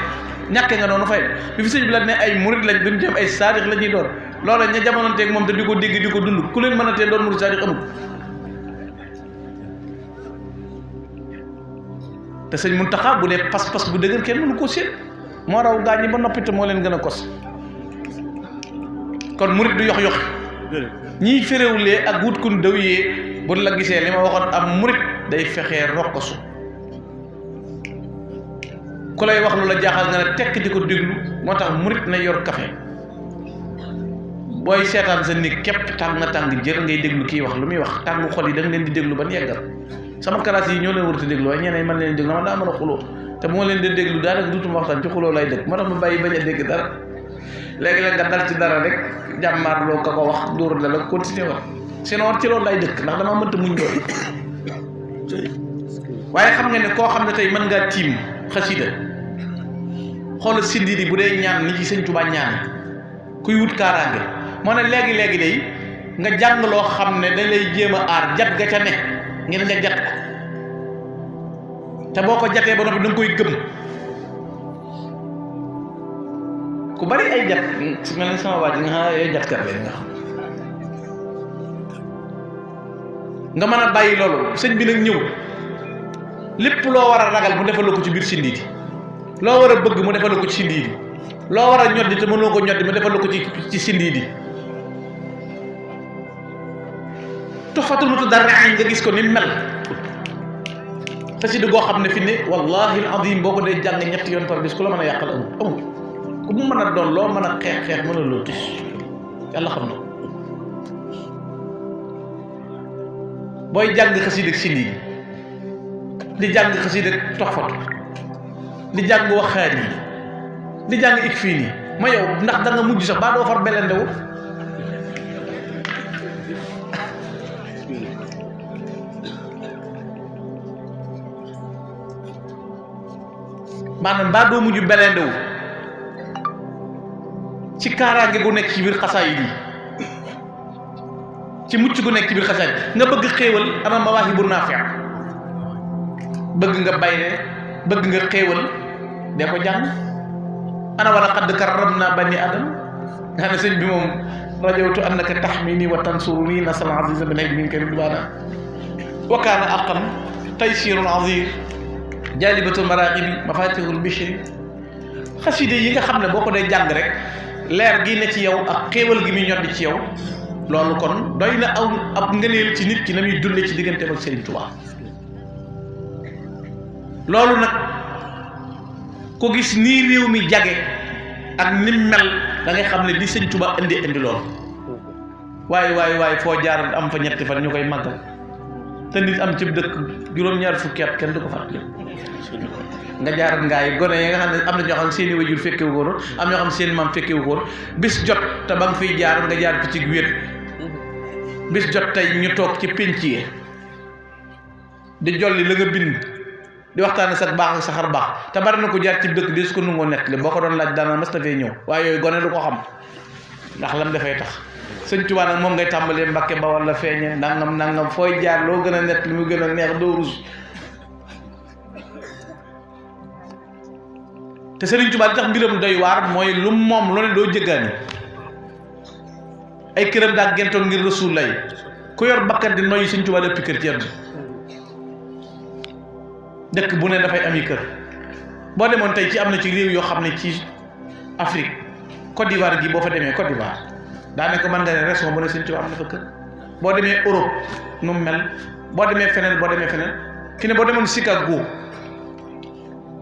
Speaker 1: ñàkkee nga noonu fay bi fi sëñ bi la ne ay murit lañ duñ jëm ay saadix la ñuy doon loola ña jamononteeg moom te di ko dégg di ko dund ku leen mën a tee doon murit saadix amul te sëñ Muntaxa bu dee pas-pas bu dëgër kenn mënu ko séet moo raw gaañ ñi ba noppi te moo leen gën a kos kon murit du yox yox ñiy féréwulee ak wut kun dawyee buñ la gisee li ma waxoon am murit day fexee rokkasu ku lay wax lu la jaaxal nga ne tekk di ko déglu moo tax murit na yor café booy seetaan sa nit képp tàng na tàng jër ngay déglu kii wax lu muy wax tàng xol yi da nga leen di déglu ban yeggal sama classe yi ñoo leen warut a déglu waaye ñeneen man leen déglu dama daa mën a xuloo te moo leen di déglu daanaka duutuma waxtaan ci xuloo lay dëkk moo tax ma bàyyi bañ a dégg dara léegi-léeg nga dal ci dara rek jàmmaarloo ka ko wax dóor la la continuer wax sinon ci loolu lay dëkk ndax damaa mënta muñ loolu waaye xam nga ne koo xam ne tey mën ngaa tiim xasida xoolal sindidi bu dee ñaan ni ci Sëñ Tuubaa ñaan kuy wut kaaraange moo ne léegi-léegi day nga jàng loo xam ne dañ lay jéem a aar jat ga ca ne ngir nga jat ko te boo ko jatee ba noppi da nga koy gëm ku bari ay jat su mel ne sama waaj nga xam ay jatkat lañ nga xam nga mën a bàyyi loolu sëñ bi nag ñëw lépp loo war a ragal mu defal la ko ci biir sindiidi loo war a bëgg mu defal la ko ci sindiidi loo war a ñoddi te mënoo ko ñoddi mu defal la ko ci sindiidi Tuhfatul Mutadarri'in nga gis ko ni mel xasida goo xam ne fi ne wallahi al-azim boo ko dee jàng ñetti yoon par bis ku la mën a yàqal amul ku mu mën a doon loo mën a xeex mën a loo tus yàlla xam na booy jàng xasida ak sindi di jàng xasida ak Tuhfatu di jàng waxaan yi di jàng ik fii nii ma yow ndax da nga mujj sax baa doo far belendewu maanaam baa doo mujj belendewu ci kaaraange gu nekk ci biir xasaayid yi ci mucc gu nekk ci biir xasaayid nga bëgg xéewal ama mawaahibu naafi' bëgg nga bayre bëgg nga xéewal dee ko jàng ana wa laqad karramna bani adam nga xam ne sëñ bi moom rajawtu annaka tahmini wa tansuruni nasal aziza bin haydi min karim dubana wa kaana aqan taysirul azir jaalibatul maraaqibi mafatihul bishri xaside yi nga xam ne boo ko dee jàng rek leer gi ne ci yow ak xéewal gi muy ñoddi ci yow loolu kon doy na aw ab ngëneel ci nit ki na muy dunde ci digganteem ak Sëriñ Tuubaa loolu nag ko gis nii réew mi jage ak nim mel da ngay xam ne li Sëriñ Tuubaa indi loolu waaye foo jaar am fa ñetti fan ñu koy màggal te nit am ci dëkk juróom-ñaar fukki at kenn du ko fàttali nga jaar ngaay gone yi nga xam ne am na ñoo xam ne seen i wajur fekkewu ko woon am ñoo xam ne seen i maam fekkewu ko woon bis jot te ba nga fiy jaar nga jaar fi ci wéet bis jot tey ñu toog ci pénc yi di jolli la nga bind di waxtaane sa baax ak sa xar baax te bari na ko jaar ci dëkk di su ko nungoo nettali boo ko doon laaj daana mas na fee ñëw waaye yooyu gone du ko xam ndax lam dafay tax Sëñ Tuubaa nag moom ngay tàmbalee Mbàkke ba wala feeñe nangam fooy jaar loo gën a nett li mu gën a neex doo rus te Sëriñ Tuubaa li tax mbiram doy waar mooy lu moom lu ne doo jëggaani ay këram daa gentoon ngir Rasuul lay ku yor bakkan di noyyi Sëriñ Tuubaa lépp kër ci àdduna dëkk bu ne dafay ami kër boo demoon tey ci am na ci réew yoo xam ne ci Afrique Côte d'Ivoire gi boo fa demee Côte d'Ivoire daanaka mën nga ne région bu ne Sëriñ Tuubaa am na fa kër boo demee Europe nu mu mel boo demee feneen fi ne boo demoon Chicago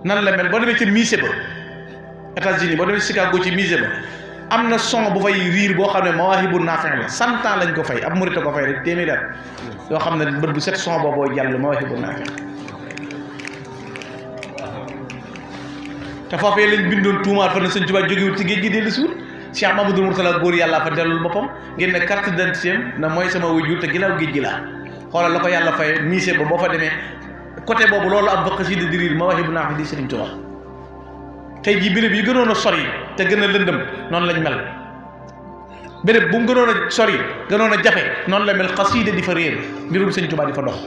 Speaker 1: nan la mel boo demee ci musée ba États-Unis boo demee Chicago ci musée ba am na son bu fay riir boo xam ne mawaahibu naafi' la 100 ans lañ ko fay ab murit ko fay rek téeméer at yoo xam ne bët bu set son booboo jàll mawaahibu naafi' te foofee lañ bindoon tuumaal fa ne sëñ Tuubaa jógewul ci géej gi dellu siwul Cheikh Mamadou Mourtala góor yàlla fa dellul boppam ngeen ne carte d'identité na mooy sama wajur te ginnaaw géej gi laa xoolal la ko yàlla fay miise ba boo fa demee côté boobu loolu am ba xasida di riir Mawaahibu Naafi di Sëriñ Tuubaa tey jii béréb yi gënoon a sori te gën a lëndëm noonu lañ mel béréb bu mu gënoon a sori gënoon a jafe noonu la mel xasida di fa réer mbirum Sëriñ Tuubaa di fa dox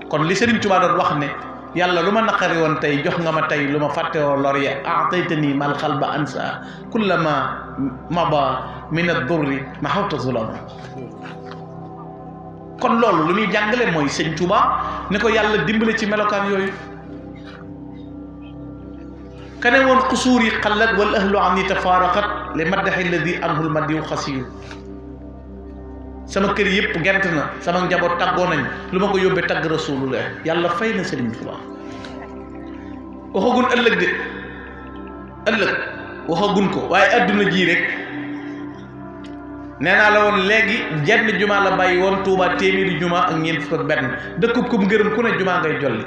Speaker 1: kon li Sëriñ Tuubaa doon wax ne yàlla lu ma naqari woon tey jox nga ma tey lu ma fàtte woo lor ya aataytani mal xalba ansa kullama maba min ad-durri ma xawta zulama kon loolu lu muy jàngale mooy sëñ Tuubaa ne ko yàlla dimbale ci melokaan yooyu kane woon xusuur yi xallat wal ahlu an ni tafaaraqat li maddaxi alladi anhu lmadiyu xasiyu sama kër yëpp gent na sama njaboot tàggoo nañ lu ma ko yóbbee tagg rasulullah yàlla fay na Sëriñ Tuubaa waxagun ëllëg de ëllëg waxagun ko waaye adduna ji rek nee naa la woon léegi jenn jumaa la bàyyi woon Tuubaa téeméeri jumaa ak ñeent fukk ak benn dëkkub kum ngërëm ku ne jumaa ngay jolli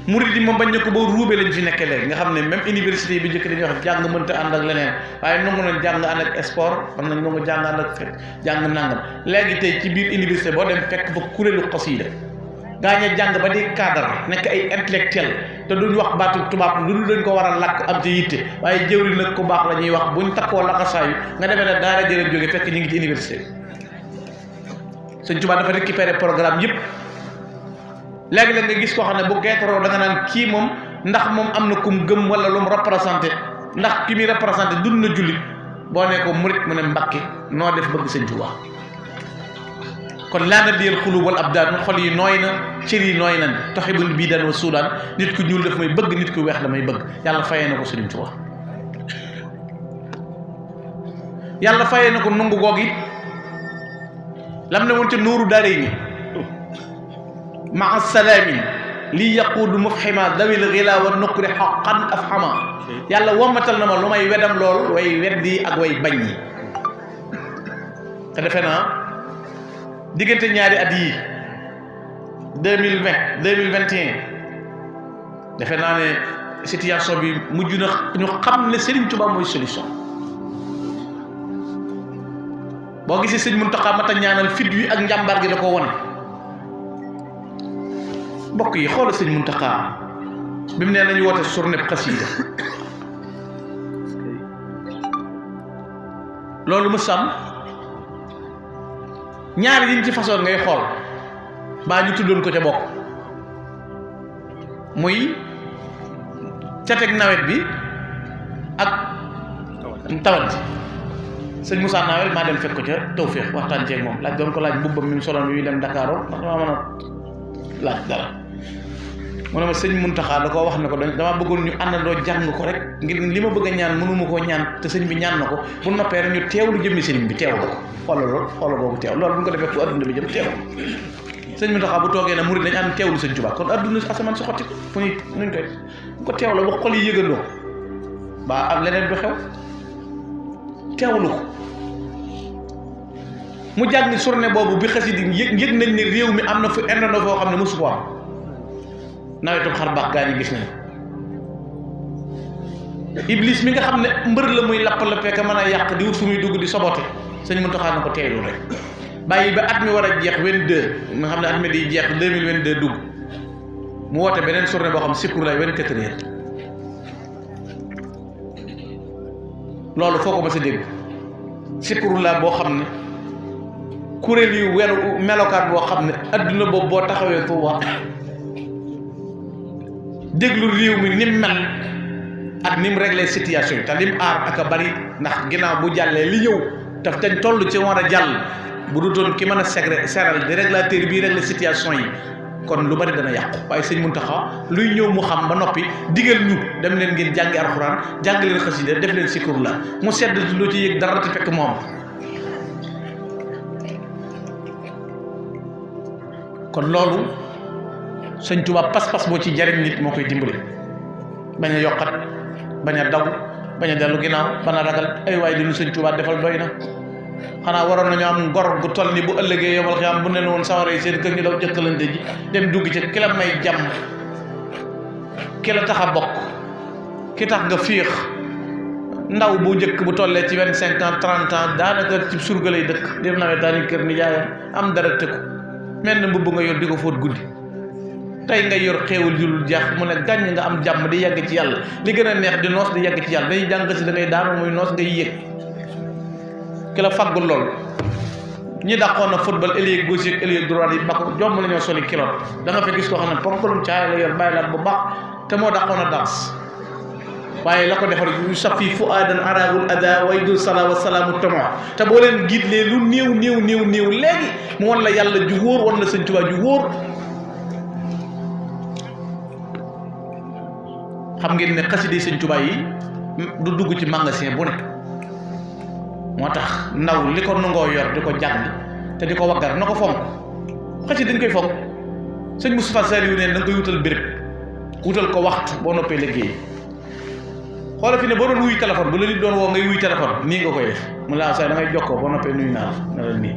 Speaker 1: murid yi moom bañ ne ko ba ruube lañ fi nekkee léegi nga xam ne même université bi njëkk dañuy wax jàng mënta ànd ak leneen waaye nangu nañ jàng ànd ak sport am nañ nangu jàng ànd ak jàng nangam léegi tey ci biir université boo dem fekk fa kuréelu xasida gaañe jàng ba di cadre nekk ay intellectuel te duñ wax baatu tubaab lu dañ ko war a làkk am ci yitte waaye jëwri nag ku baax la ñuy wax buñ takkoo laxasaayu nga defee ne daara jërëm jóge fekk ñu ngi ci université Sëñ Tuubaa dafa récupéré programme yëpp léegi la nga gis koo xam ne bu geetaroo da nga naan kii moom ndax moom am na kum gëm wala lu mu représenté ndax ki muy représenté dund na jullit boo ne ko murit mu ne Mbàkke noo def bëgg Sëñ Tuubaa kon laana diyal xulub wal abdaan xol yi nooy na cër yi nooy nañ toxibun bii daan wa suudaan nit ku ñuul daf may bëgg nit ku weex la may bëgg yàlla fayee na ko Sëriñ Tuubaa yàlla fayee na ko nungu goog it lam ne woon ca nuuru daaree ni maa salaami lii yaquudu mufhima dawil xila wa nuqri xaqan afhama yàlla wommatal na ma lu may wedam lool way weddi ak way bañ yi te defe naa diggante ñaari at yii 2020 2021 defe naa ne situation bi mujj na ñu xam ne Serigne Touba mooy solution boo gisee sëñ Muntaxa mata ñaanal fit wi ak njàmbaar gi da ko wone mbokk yi xoolal sëñ Muntaxa bi mu nee nañu woote journée xasida loolu mu sàmm ñaar yiñ ci façon ngay xool baa ñu tuddoon ko ca bokk muy cateeg nawet bi ak tawat ji sëñ Moussa Nawel maa dem fekk ko ca Tawféex waxtaan ceeg moom laaj doon ko laaj mbubbam mi mu soloon yu dem Dakar ndax damaa mën a laaj dara mu ne ma sëñ Muntaxa da koo wax ne ko dama bëggoon ñu àndandoo jàng ko rek ngir li ma bëgg a ñaan mënuma koo ñaan te sëñ bi ñaan na ko bu noppee rek ñu teewlu jëmmi sëriñ bi teewlu ko xoolal loolu xoolal boobu teew loolu bu ñu ko defee fu adduna bi jëm teewlu sëñ Muntaxa bu toogee ne murid dañu ànd teewlu sëñ Tuubaa kon adduna asamaan si xotti ko fu ñuy nuñ koy bu ko teewloo ba xol yi yëgandoo ba am leneen du xew teewlu ko mu jàng journée boobu bi xasida yëg nañ ne réew mi am na fu indondoo foo xam ne mosu ko am nawetum xar baax gaa ñi gis nañ iblis mi nga xam ne mbër la muy lapp-lappee ka mën a yàq di wut fu muy dugg di sobote sëñ Muntaxa na ko teeylu rek bàyyi ba at mi war a jeex 22 nga xam ne at mi di jeex 2022 dugg mu woote beneen journée boo xam sikkur lay 24 heures loolu foo ko ma sa dégg sikkur la boo xam ne kuréel yu weru melokaan boo xam ne adduna boobu boo taxawee Tuuba déglu réew mi nim mel ak nim réglé situation yi te lim aar ak a bari ndax ginnaaw bu jàllee li ñëw daf dañ toll ci war a jàll bu du doon ki mën a seral di régulateur bii réglé situation yi kon lu bari dana yàqu waaye sëñ Muntaxa luy ñëw mu xam ba noppi digal ñu dem leen ngeen jàngi alxuraan jàng leen xasida def leen sikkur la mu sedd loo ci yëg dara te fekk moom kon loolu sëñ Tuubaa pas-pas boo ci jariñ nit moo koy dimbali bañ a yokkat bañ a daw bañ a dellu ginnaaw bañ a ragal ay waay li ñu sëñ Tuubaa defal doy na xanaa waroon nañu am ngor gu toll ni bu ëllëgee yomal xiyaam bu ne la woon sawara yi seen kër ñu daw jëkkalante ji dem dugg ci ki la may jàmm ki la tax a bokk ki tax nga féex ndaw bu njëkk bu tollee ci 25 ans 30 ans daanaka ci surga lay dëkk dem nawet daani kër nijaayam am dara tëkku mel na mbubb nga yor di ko fóot guddi tey nga yor xéewal julul jeex mu ne gàññ nga am jàmm di yegg ci yàlla li gën a neex di noos di yegg ci yàlla dañuy jàng si da ngay daanu muy noos ngay yëg ki la faggul lool ñi dàqoon na football ailier gauche ak ailier droit yi bako jomb la ñoo soli kilot da nga fa gis koo xam ne ponkalum caay la yor bàyyi laat bu baax te moo dàqoon a danse waaye la ko defar yu safi fu aadan araagul ada way dul sala wa salaamu tama te boo leen giitlee lu néew léegi mu wan la yàlla ju wóor wan la sëñ Tuubaa ju wóor xam ngeen ne xasida yi sëñ Tuubaa yi du dugg ci magasin bu ne moo tax ndaw li ko nangoo yor di ko jàng te di ko waggar na ko fonk xasida dañ koy fonk sëñ Moustapha Saliou ne da nga koy wutal béréb wutal ko waxtu boo noppee liggéey xoola fi ne boo doon wuy téléphone bu la nit doon woo ngay wuy téléphone nii nga koy def mu la saa da ngay jokkoo boo noppee nuyu naa la ne la nii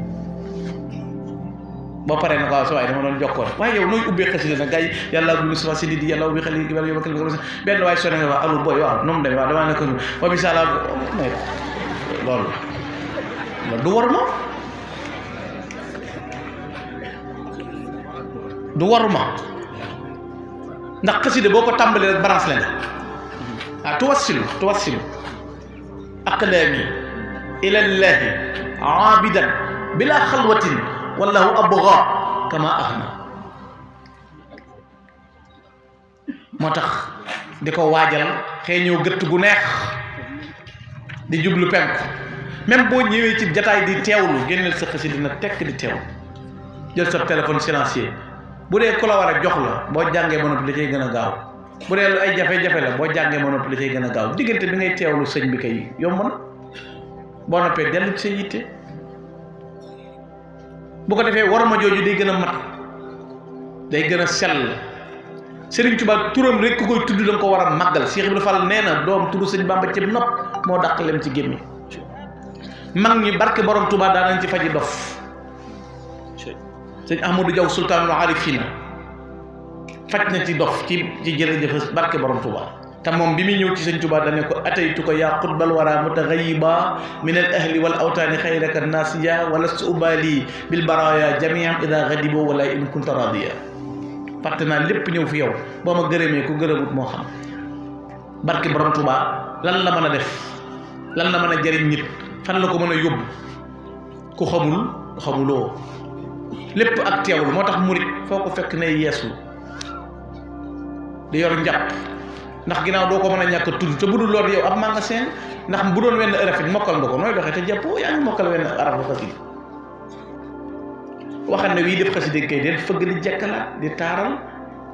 Speaker 1: boo paree na ko sa waay dama doon jokkoo rek waaye yow nooy ubbee xasida nag gars yi yàlla bi Moustapha Sy di yàlla bi xali yow yow benn waaye sonné nga waa allo boy waaw nu mu demee waaw damaa ne ko wa bisala loolu du war ma du waruma ndax xasida boo ko tàmbalee rek balance la nga tuwassilu aqlaami ila llahi aabidan bila xalwatin wallahu abga kama ahna moo tax di ko waajal xëy ñëw gëtt gu neex di jublu penk même boo ñëwee ci jataay di teewlu génneel sa xasida dina tekk di teewlu jël sa téléphone silencieux bu dee ku la war a jox la boo jàngee ba noppi da cay gën a gaaw bu dee lu ay jafe-jafe la boo jàngee ba noppi da cay gën a gaaw diggante bi ngay teewlu sëñ bi kay yomb na boo noppee dellu ci sa yitte bu ko defee war ma jooju day gën a mat day gën a sell Sëriñ Tuubaa turam rek ku koy tudd da nga ko war a màggal Cheikh Ibrahima Fall nee na doom tudd sëñ Bamba ci nopp moo dàq leen ci gémmi mag ñi barke borom Tuubaa daan nañ ci faji dof sëñ Ahmadou Diaw sultaanul arifina faj na ci dof ci jërëjëf barke borom Tuubaa te moom bi muy ñëw ci sëñ Tuubaa dane ko ataytu ko yaa xutbal wara mutaghayiba min al ahli wal awtaani xayraka nasiya wala su ubali bil baraya jamian ida ghadibo wala in kunta radiya fàtte naa lépp ñëw fi yow boo ma gërëmee ku gërëmut moo xam barke borom Tuubaa lan la mën a def lan la mën a jëriñ nit fan la ko mën a yóbbu ku xamuloo lépp ak teewlu moo tax murit foo ko fekk ne yeesu di yor njàpp ndax ginnaaw doo ko mën a ñàkk a tudd te bu dul loolu yow ab magasin ndax bu doon wenn araf it mokkal nga ko nooy doxee te jàppoo yaa ngi mokkal wenn araf ko xasida waxal ne wii def xasida kay del fëgg di jekkalaat di taaral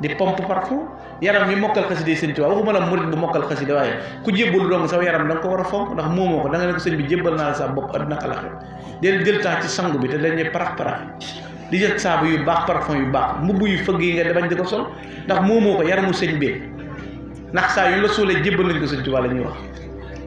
Speaker 1: di pompe parfum yaram mi mokkal xasida yi sëñ Tuubaa waxuma la murit bu mokkal xasida waaye ku jébbalu dong saw yaram da nga ko war a fonk ndax moomoo ko da nga ne ko sëñ bi jébbal naa la sa bopp àddina xalaat del jël temps ci sangu bi te dañuy parax di jël saabu yu baax parfum yu baax mbubb yu fëgg yi nga bañ di ko sol ndax moomoo ko yaramu sëñ bee ndax saa yu la soolee jébbal nañ ko sëñ Tuubaa la ñuy wax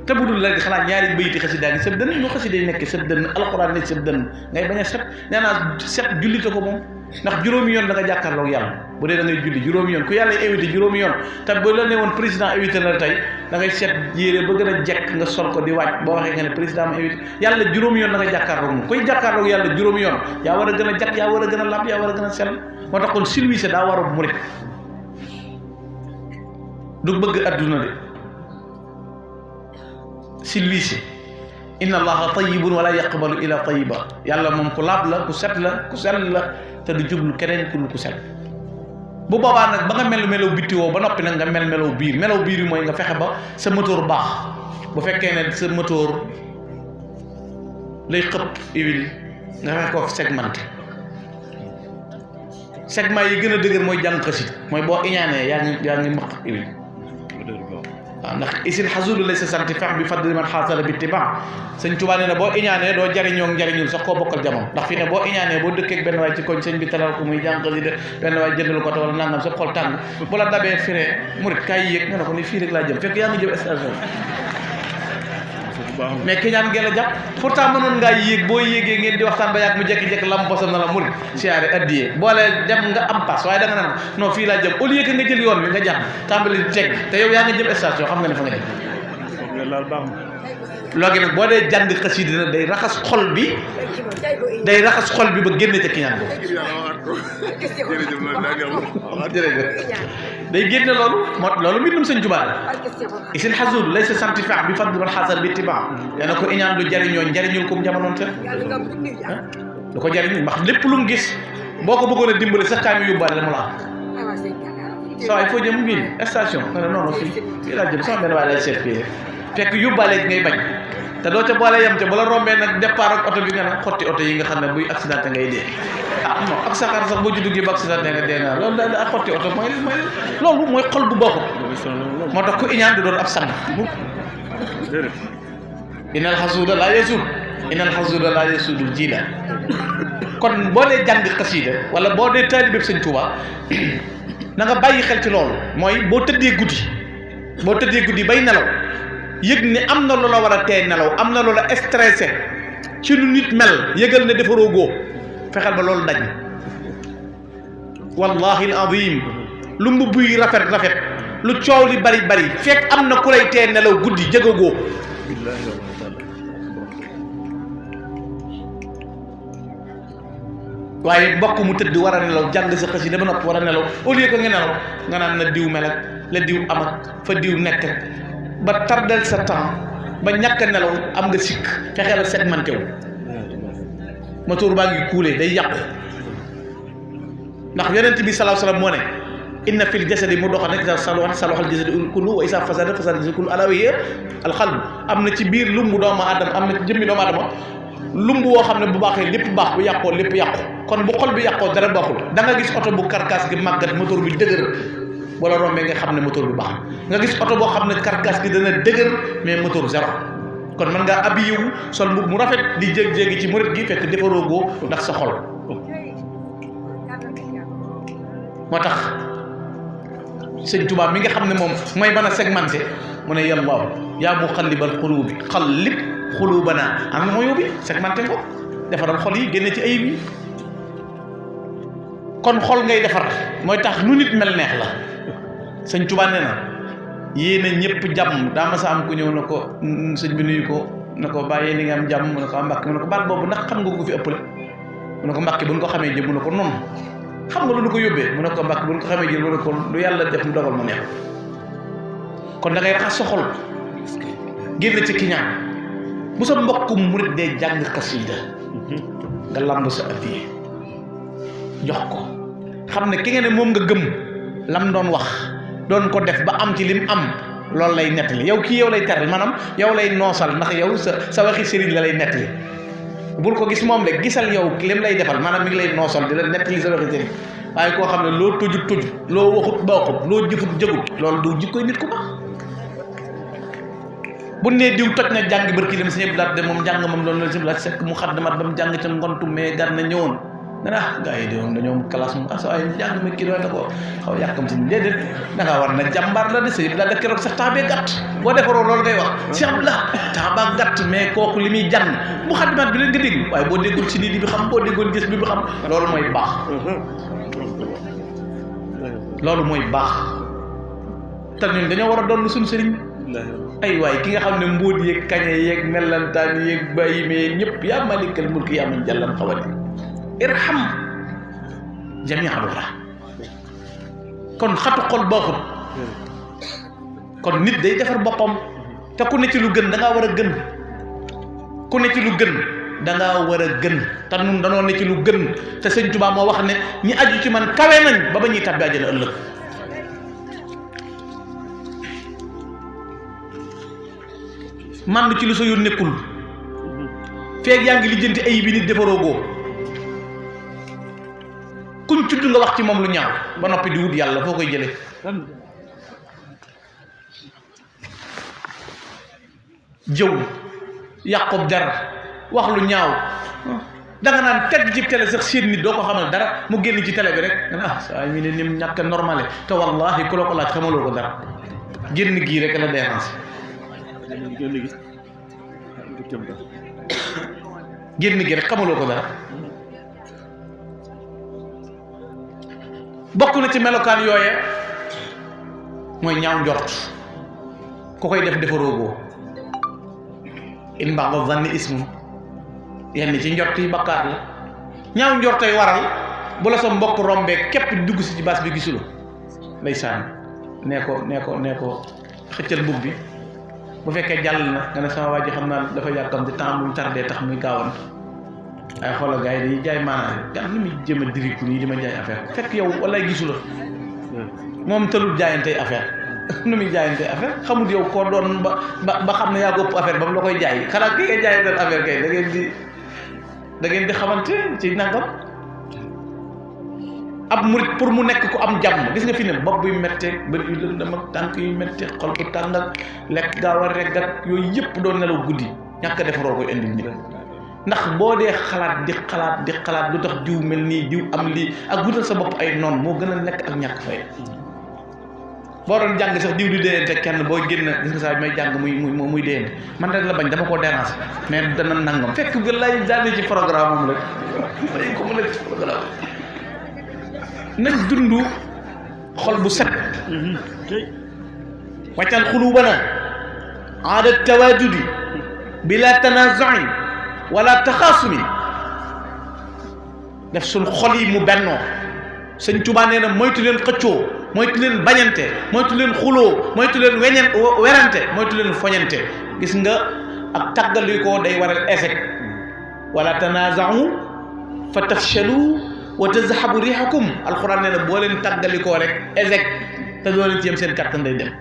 Speaker 1: te bu dul léegi xanaa ñaari bayti xasida ni sëb dënn ñu xasida yi nekk sëb dënn alxuraan ne sëb dënn ngay bañ a set nee naa set jullite ko moom ndax juróomi yoon da nga jàkkaarloog yàlla bu dee da ngay julli juróomi yoon ku yàlla invité juróomi yoon te bu la ne woon président invité na la tey da ngay set yére ba gën a jekk nga sol ko di wàcc boo waxee nga ne président ma invité yàlla juróomi yoon da nga jàkkaarloog moom koy jàkkaarloog yàlla juróomi yoon yaa war a gën a jàkk yaa war a gën a làpp yaa war a gën a sell moo tax kon silwise daa war a murit du bëgg adduna de silwise inna allaha tayyibun wala yaqbalu illa tayyiba yàlla moom ku laab la ku set la ku sell la te du jublu keneen ku set bu boobaa nag ba nga melaw bittiwoo ba noppi nag nga melaw biir yi mooy nga fexe ba sa moteur baax bu fekkee ne sa moteur lay xëpp huile nga fexe ko segmenté segment yi gën a dëgër mooy jàng xasida mooy boo iñaanee yaa ngi maq huile waaw ndax isil xasulu lay sa santi fex bi fadli man xaasala bi tiba sëñ Tuubaa nee na boo iñaanee doo jariñoo njariñul sax koo bokkal jamono ndax fi ne boo iñaanee boo dëkkeeg benn waay ci koñ sëñ bi talal ko muy jàng xasida benn waay jëndal ko te wala nangam sa xol tàng bu la dabee fi ne murit kaay yéeg nga ne ko ni fii rek laa jëm fekk yaa ngi jëm station mais kiñaan gee la jàpp pourtant mënoon ngaa yéeg boo yéegee ngeen di waxtaan ba yàgg mu jekki-jekki lam bosam na la murid siyaare addiyee boole dem nga am pass waaye da nga naan non fii laa jëm au lieu que nga jël yoon bi nga jàpp tàmbali di teg te yow yaa nga jëm station xam nga ne fa nga jëm loogi nag boo dee jàng xasida na day raxas xol bi ba génne ca kiñaan boobu day génne loolu loolu mbindum Sëñ Tuubaa la isil xasuud laysa santifa bi fadl wal xasar bi tibaa nee na ko iñaan du jariñoo njariñul ko mu jamonoon te du ko jariñu ndax lépp lu mu gis boo ko bëggoon a dimbali sax kaay mi yóbbaale la mu la am saa waay foo jëm fii station nga ne non non fii laa jëm sama benn waay lay seet fii fekk yóbbaale ngay bañ te doo ca boole yem ca bala rombee nag départ ak oto bi nga ne xotti oto yi nga xam ne buy accidenté ngay dee non ak saxaar sax boo ci duggee ba accidenté nga dee naa loolu daal ak xotti oto mooy loolu mooy xol bu bokkut moo tax ku iñaan du doon ab sang inal xasuuda laa yesuud inal xasuuda laa yesuudul jiila kon boo dee jàng xasiida wala boo dee taalibe Sëñ Tuubaa na nga bàyyi xel ci loolu mooy boo tëddee guddi bay nelaw yëg ne am na loola war a tee nelaw am na loola stressé ci lu nit mel yëgal ne defaroo góo fexeel ba loolu dañ wallahi al azim lu mbubb yi rafet lu coow li bari fekk am na ku lay tee nelaw guddi jëga góo waaye mbokk mu tëdd war a nelaw jàng sa xasida ba noppi war a nelaw au lieu que nga nelaw nga naan na diw mel ak la diw am ak fa diw nekk ba tardel sa temps ba ñàkk a nelaw am nga sikk fexeel a segmenté wu moteur baa ngi kuulee day yàqu ndax yonent bi sallallahu alayhi wasallam moo ne inna fil jasadi mudghatan iza salahat salaha al jasadu kullu wa iza fasada fasada al jasadu kullu ala wa hiya al qalb am na ci biir lumbu doomu aadama am na ci jëmmi doomu aadama lumb woo xam ne bu baaxee lépp baax bu yàqoo lépp yàqu kon bu xol bi yàqoo dara baaxul da nga gis oto bu karkaas gi màggat moteur bi dëgër wala rombee nga xam ne moteur bi baax nga gis oto boo xam ne karkaas gi dana dëgër mais moteur zéro kon mën ngaa habillé wu sol mbubb mu rafet di jéeg-jéegi ci murit gi fekk defaroo goo ndax sa xol moo tax Sëñ Tuubaa mi nga xam ne moom mooy mën a segmenté mu ne yàlla yaa muqallibal quluubi qallib xuluubanaa am na moo yóbbi segmenté ko defaral xol yi génne ci ayib yi kon xol ngay defar mooy tax nu nit mel neex la Sëñ Tuubaa nee na yéena ñëpp jàmm daa ma sa am ku ñëw na ko sëñ bi nuyu ko na ko bàyyee ni nga am jàmm mu ne ko Mbàkke mu ne ko baat boobu ndax xam nga ko fi ëppale mu ne ko Mbàkke bu ñu ko xamee jëm mu ne ko noonu xam nga lu ko yóbbee mu ne ko Mbàkke bu ñu ko xamee jël mu ne ko lu yàlla def mu dogal mu neex kon da ngay raxas sa xol génn ci kiñaan bu sa mbokkum murit dee jàng xasida nga lamb sa addiye jox ko xam ne ki nga ne moom nga gëm lam doon wax doon ko def ba am ci lim am loolu lay nettali yow kii yow lay teral maanaam yow lay noosal ndax yow sa waxi sëriñ la lay nettali bul ko gis moom de gisal yow lim lay defal maanaam mi ngi lay noosal di la nettali sa waxi sëriñ waaye koo xam ne loo tojut loo waxut baaxut loo jëfut jëgut loolu du jikkoy nit ku baax bu nee diw toj na jàng barki dem sëñ Blaat de moom jàng moom loolu la sëñ Blaat sekk mu xaddamat ba mu jàng ca ngontu mais gar na ñëwoon nga ne gars yi de moom dañoo classe mu waaye jàng mi kii doon na ko xaw yàkkam si déedéet da ngaa war na jàmbaar la de sëñ Blaat da keroog sax temps bee gàtt boo defaroo loolu ngay wax sëñ Blaat temps baa gàtt mais kooku li muy jàng mu xaddamat bi leen nga dégg waaye boo déggul si nit bi xam boo déggoon gis bi xam loolu mooy baax loolu mooy baax te ñun dañoo war a doon suñu sëriñ ay waay ki nga xam ne mbóot yeeg kañe yeeg mellantaan yeeg bàyyi mee ñëpp yaa malikal mulki yaa man jallan xawali irham jami'al wara kon xatu xol baaxul kon nit day defar boppam te ku ne ci lu gën da ngaa war a gën ku ne ci lu gën da ngaa war a gën te nun danoo ne ci lu gën te Sëñ Tuubaa moo wax ne ñi aju ci man kawe nañ ba ñuy tàbbi àjjana ëllëg man ci lu sa yoon nekkul feeg yaa ngi lijjanti ayib bi nit defaroo góo kuñ tudd nga wax ci moom lu ñaaw ba noppi di wut yàlla foo koy jële jëw yàqub der wax lu ñaaw danga naan teg ci télé sax seen nit doo ko xamal dara mu génn ci télé bi rek dana saa mi ne nim ñàkk normale te wallahi ku la ko laaj xamaloo ko dara génn gii rek la déranger génn gi rek xamaloo ko dara bokk na ci melokaan yooye mooy ñaaw njort ku koy def defaroogoo in ba'da zanni ismun yenn ci njort yi bakkaar la ñaaw njortay waral bu la sa mbokk rombee képp dugg si ci baas bi gisuloo ndeysaan nee ko xëccal mbubb bi bu fekkee jàll na nga ne sama waa ji xam naa dafa yàkkam ci temps mu tardé tax muy gaawant ay xoolal gars yi dañuy jaay maanaam gan ni muy jëm a diriku nii di ma jaay affaire fekk yow walaay gisula moom tëlul jaayantey affaire nu muy jaayantey affaire xamul yow koo doon ba xam ne yaa ko ëpp affaire ba mu la koy jaay xanaa ki ngay jaayanteel affaire kay da ngeen di xamante ci nangam ab murit pour mu nekk ku am jàmm gis nga fi ne bopp buy méttee bët yu lëndëm ak tànk yu méttee xol bu tàng ak lekk gaaw a regg ak yooyu yëpp doon nelaw guddi ñàkk a defaroo koy indil nit ndax boo dee xalaat di xalaat lu tax diw mel nii diw am lii ak wutal sa bopp ay noon moo gën a nekk ak ñàkk fay boo doon jàng sax diw di déyante kenn boo génn gis nga saa bi may jàng muy déyante man rek la bañ dama koo déranger mais dana nangam fekk nga lay daane ci programme am rek dañ ko mën a ci programme nañ dund xol bu set waccal xulubana aada tawaajudi bila tanazuin wala taxaasumi def suñ xol yi mu bennoo sëñ Tuubaa nee na moytu leen xëccoo moytu leen bañante moytu leen xuloo moytu leen werante moytu leen foñante gis nga ak tàggali ko day waral échec wala tanaza'u fa tafshalu wa tazhabu rihakum alquran nee na boo leen tàggali ko rek échec te doo leen ci yem seen kàttan day dem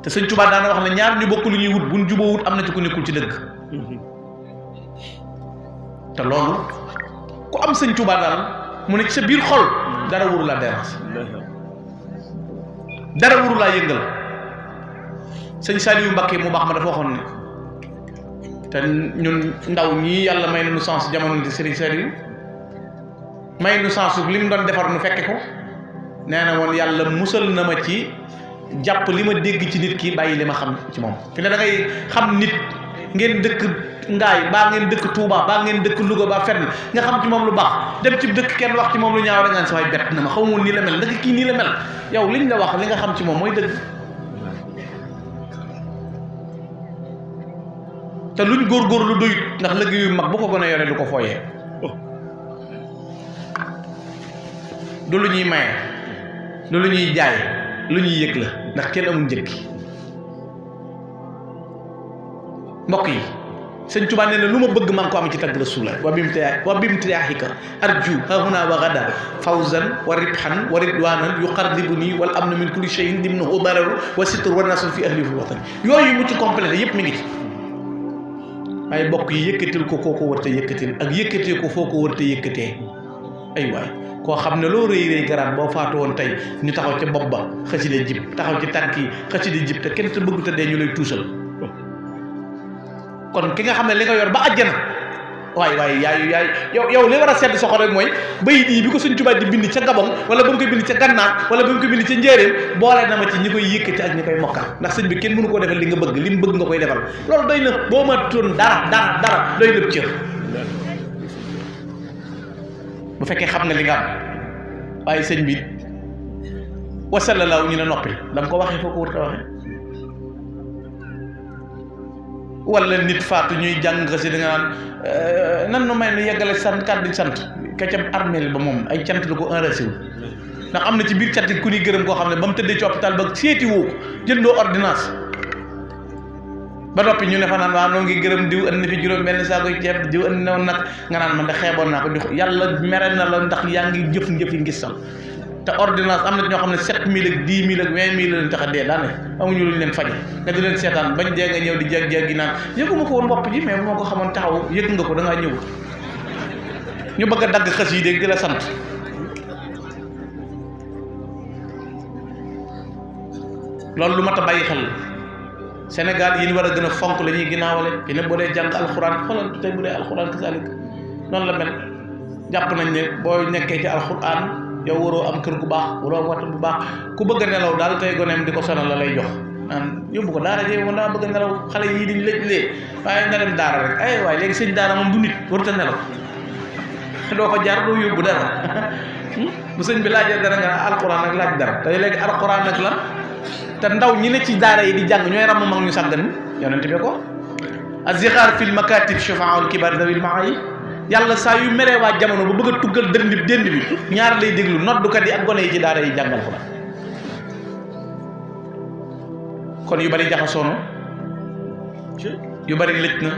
Speaker 1: te sëñ Tuubaa daana wax ne ñaar ñu bokk lu ñuy wut buñ juboo wut am na ci ku nekkul ci dëgg te loolu ku am sëñ Tuubaa daal mu ne ci sa biir xol dara wuru laa dérange dara wuru laa yëngal sëñ Saliou Mbacké mu baax ma dafa waxoon ne te ñun ndaw ñii yàlla may na nu sens jamono di Serigne Saliou may nu sens li mu doon defar nu fekke ko nee na woon yàlla musal na ma ci jàpp li ma dégg ci nit ki bàyyi li ma xam ci moom fi ne da ngay xam nit ngeen dëkk Ngaay baa ngeen dëkk Touba baa ngeen dëkk Louga baa fenn nga xam ci moom lu baax dem ci dëkk kenn wax ci moom lu ñaaw rek nga ne sa waay bett na ma xaw ma nii la mel ndax kii nii la mel yow liñ la wax li nga xam ci moom mooy dëgg te luñ góorgóorlu doyut ndax liggéey yu mag bu ko gën a yore du ko fooyee du lu ñuy maye du lu ñuy jaay lu ñuy yëg la ndax kenn amul njëkk mbokk yi sëñ Tuubaa nee na lu ma bëgg maa ngi ko am ci tagg Rasulullah wa bimtidaaxika arju hahuna wa gada fawzan wa ribhan wa ridwanan yuqarribuni wal amnu min kulli shay'in dimnuhu dararu wa sitr wa nasr fi ahli fi watan yooyu mu ci complété yëpp mi ngi ci waaye mbokk yi yëkkatil ko koo ko war te yëkkatil ak yëkkatee ko foo ko war te yëkkatee ay waay koo xam ne loo rëy rëy garaat boo faatu woon tey ñu taxaw ca bopp ba xasida jib taxaw ci tànk yi xasida jib te kenn te bëgg te dee ñu lay tuusal kon ki nga xam ne li nga yor ba àjjana waay yaay yow li war a sedd soxo rek mooy bayit yi bi ko Sëñ Tuubaa di bind ca Gabon wala ba mu koy bind ca Gànnaar wala ba mu koy bind ca Njéeréem boole na ma ci ñi koy yëkkati ak ñi koy mokkal ndax sëñ bi kenn mënu koo defal li nga bëgg li mu bëgg nga koy defal loolu doy na boo ma toon dara doy na cër bu fekkee xam nga li nga am waaye sëñ bi wasalalaaw ñu ne noppi dama ko waxee foo ko wër ta waxee wala nit faatu ñuy jàng si da nga naan nan nu may nu yeggale sant kàddu sant ka ca armeel ba moom ay cant la ko enragé wu ndax am na ci biir cant ku ñuy gërëm koo xam ne ba mu tëddee ci hôpital ba seeti woo ko jëndoo ordonnance ba noppi ñu ne fa naan waaw noo ngi gërëm diw andi na fi juróom benn saako ceeb diw andi na woon nag nga naan man de xeeboon naa ko di yàlla mere na la ndax yaa ngi jëf yi ngis sal te ordonnance am na ñoo xam ne 7000 ak 10 000 ak 20 000 leen tax a dee daane amuñu lu ñu leen faje nga di leen seetaan bañ dee nga ñëw di jeg gi naan yëguma ko woon bopp ji mais bu ma ko xamoon taxaw yëg nga ko da ngaa ñëw ñu bëgg a dagg xës yi dégg di la sant loolu lu mat a bàyyi xel Sénégal yi ñu war a gën a fonk la ñuy ginnaawale fi ne boo dee jàng alxuraan xoolal tey bu dee alxuraan kasalik noonu la mel jàpp nañ ne boo nekkee ci alxuraan yow waroo am kër gu baax waroo am wata bu baax ku bëgg a nelaw daal tey goneem di ko sonal la lay jox naan yóbbu ko daara jee wala bëgg a nelaw xale yii diñ lëj waaye na dem daara rek ay waaye léegi sëñ daara moom du nit warut a nelaw doo ko jaar doo yóbbu dara bu sëñ bi laajee dara nga alxuraan ak laaj dara te léegi alxuraan ak lan te ndaw ñi ne ci daara yi di jàng ñooy ram mag ñu sàggan yonent bi ko azixaar fil makatib shufaa'ul kibar dawil maay yàlla saa yu meree waa jamono ba bëgg a tuggal dënd bi ñaar lay déglu noddukat yi ak gone yi ci daara yi jàngal ko la kon yu bari jaxasoono yu bari lëj na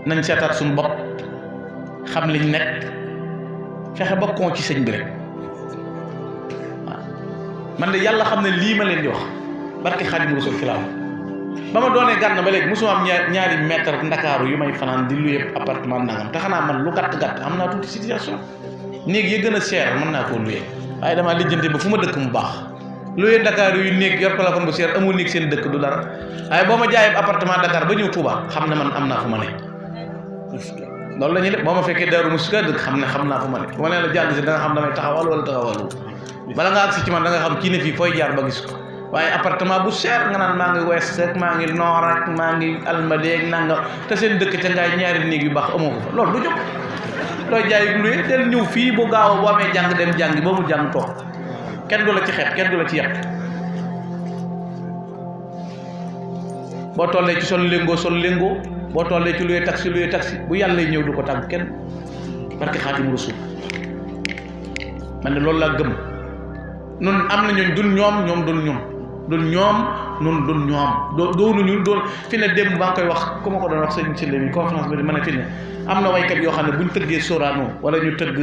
Speaker 1: nañ seetaat suñu bopp xam liñ nekk fexe ba kon ci sëñ bi rek waaw man de yàlla xam ne lii ma leen di wax barke Xaadimu Rasuul fi laa ba ma doonee gànn ba léegi mosuma am ñaari mètre ndakaaru yu may fanaan di luye appartement nangam te xanaa man lu gàtt am naa tuuti situation néeg yi gën a cher mën naa koo luye waaye damaa lijjanti ba fu ma dëkk mu baax luye Dakar yu néeg yor téléphone bu cher amul néeg seen dëkk du dara waaye boo ma jaayee appartement Dakar ba ñëw Touba xam ne man am naa fu ma ne loolu la ñuy def boo ma fekkee Daaru Muxti dëkk xam naa fu ma ne bu ma nee la jàng si da nga xam damay taxawal wala taxawalu bala nga agsi ci man da nga xam kii ne fii fooy jaar ba gis ko waaye appartement bu cher nga naan maa ngi west rek maa ngi nord rek maa ngi almadi ak nangam te seen dëkk ca ngaay ñaari néeg yu baax amoo ko fa loolu du jóg looy jaay luye del ñëw fii bu gaaw boo amee jàng dem jàngi ba mu jàng toog kenn du la ci xeeb kenn du la ci yàq boo tollee ci sol léngoo boo tollee ci luye taxi bu yàlla ñëw du ko tàgg kenn barke Xaadimu Rasuul man de loolu laa gëm nun am na ñooñ dun ñoom doonuñu fi ne démb maa ngi koy wax ku ma ko doon wax sëñ si léegi conférence bi ma ne fi ne am na waykat yoo xam ne buñ tëggee Sorano wala ñu tëgg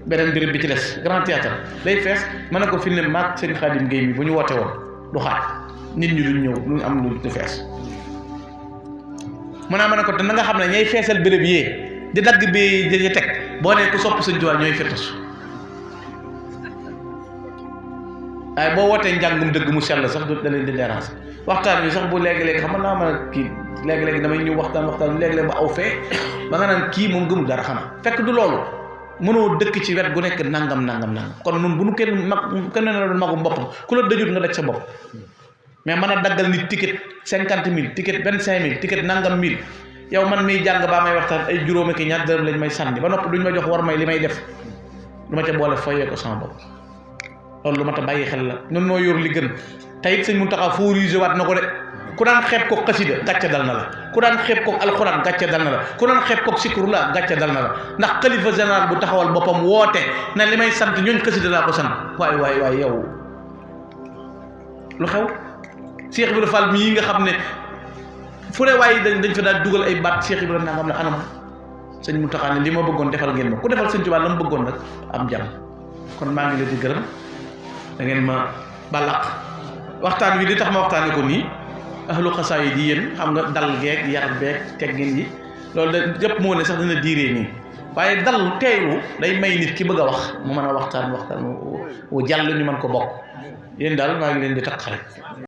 Speaker 1: beneen béréb bi ci des grand théâtre day fees ma ne ko fi ne maag sëñ Xaadim Gueye mi bu ñu woote woon du xaaj nit ñi duñ ñëw luñ am lu du fees mu naa ma ne ko te na nga xam ne ñay feesal béréb yee di dagg bi di teg boo nee ku sopp sëñ Tuubaa ñooy fetasu waaye boo wootee njàngum dëgg mu sell sax da leen di déranger waxtaan wi sax bu léegi-léegi xam naa mën a kii léegi-léegi damay ñëw waxtaan léegi-léegi ba aw fee ba nga naan kii moom gëmul dara xanaa fekk du loolu mënoo dëkk ci wet gu nekk nangam kon nun bu nu kenn ne la doon magum boppam ku la dëjut nga daj sa bopp mais mën a daggal nit ticket 50 000 ticket 25 000 ticket nangam 1000 yow man miy jàng baa may waxtaan ay juróomi ki ñaar dërëm lañ may sànni ba noppi duñ ma jox war may li may def du ma ca boole foyee ko sama bopp loolu lu ma ta bàyyi xel la ñun noo yor li gën te it sëñ Muntaxa favorisé waat na ko de ku daan xeeb ko xasida gàcce dal na la ku daan xeeb ko alxuraan gàcce dal na la ku daan xeeb ko sikru la gàcce dal na la ndax xalifa général bu taxawal boppam woote na li may sant ñooñ xasida laa ko sant waay yow lu xew Cheikh Ibrahima Fall mii nga xam ne fu ne waaye dañ fa daal dugal ay baat Cheikh Ibrahima naa xam ne anam sëñ Muntaxa ne li ma bëggoon defal ngeen ma ku defal sëñ Tuubaa la mu bëggoon nag am jàmm kon maa ngi leen di gërëm da ngeen ma balaq waxtaan wi di tax ma waxtaane ko nii ahlu xasaayid yi yéen xam nga dal geeg yar beeg teggin yi loolu da yëpp moo ne sax dina diiree nii waaye dal teeylu day may nit ki bëgg a wax mu mën a waxtaan wu jàll ñu mën ko bokk yéen daal maa ngi leen di tax xarit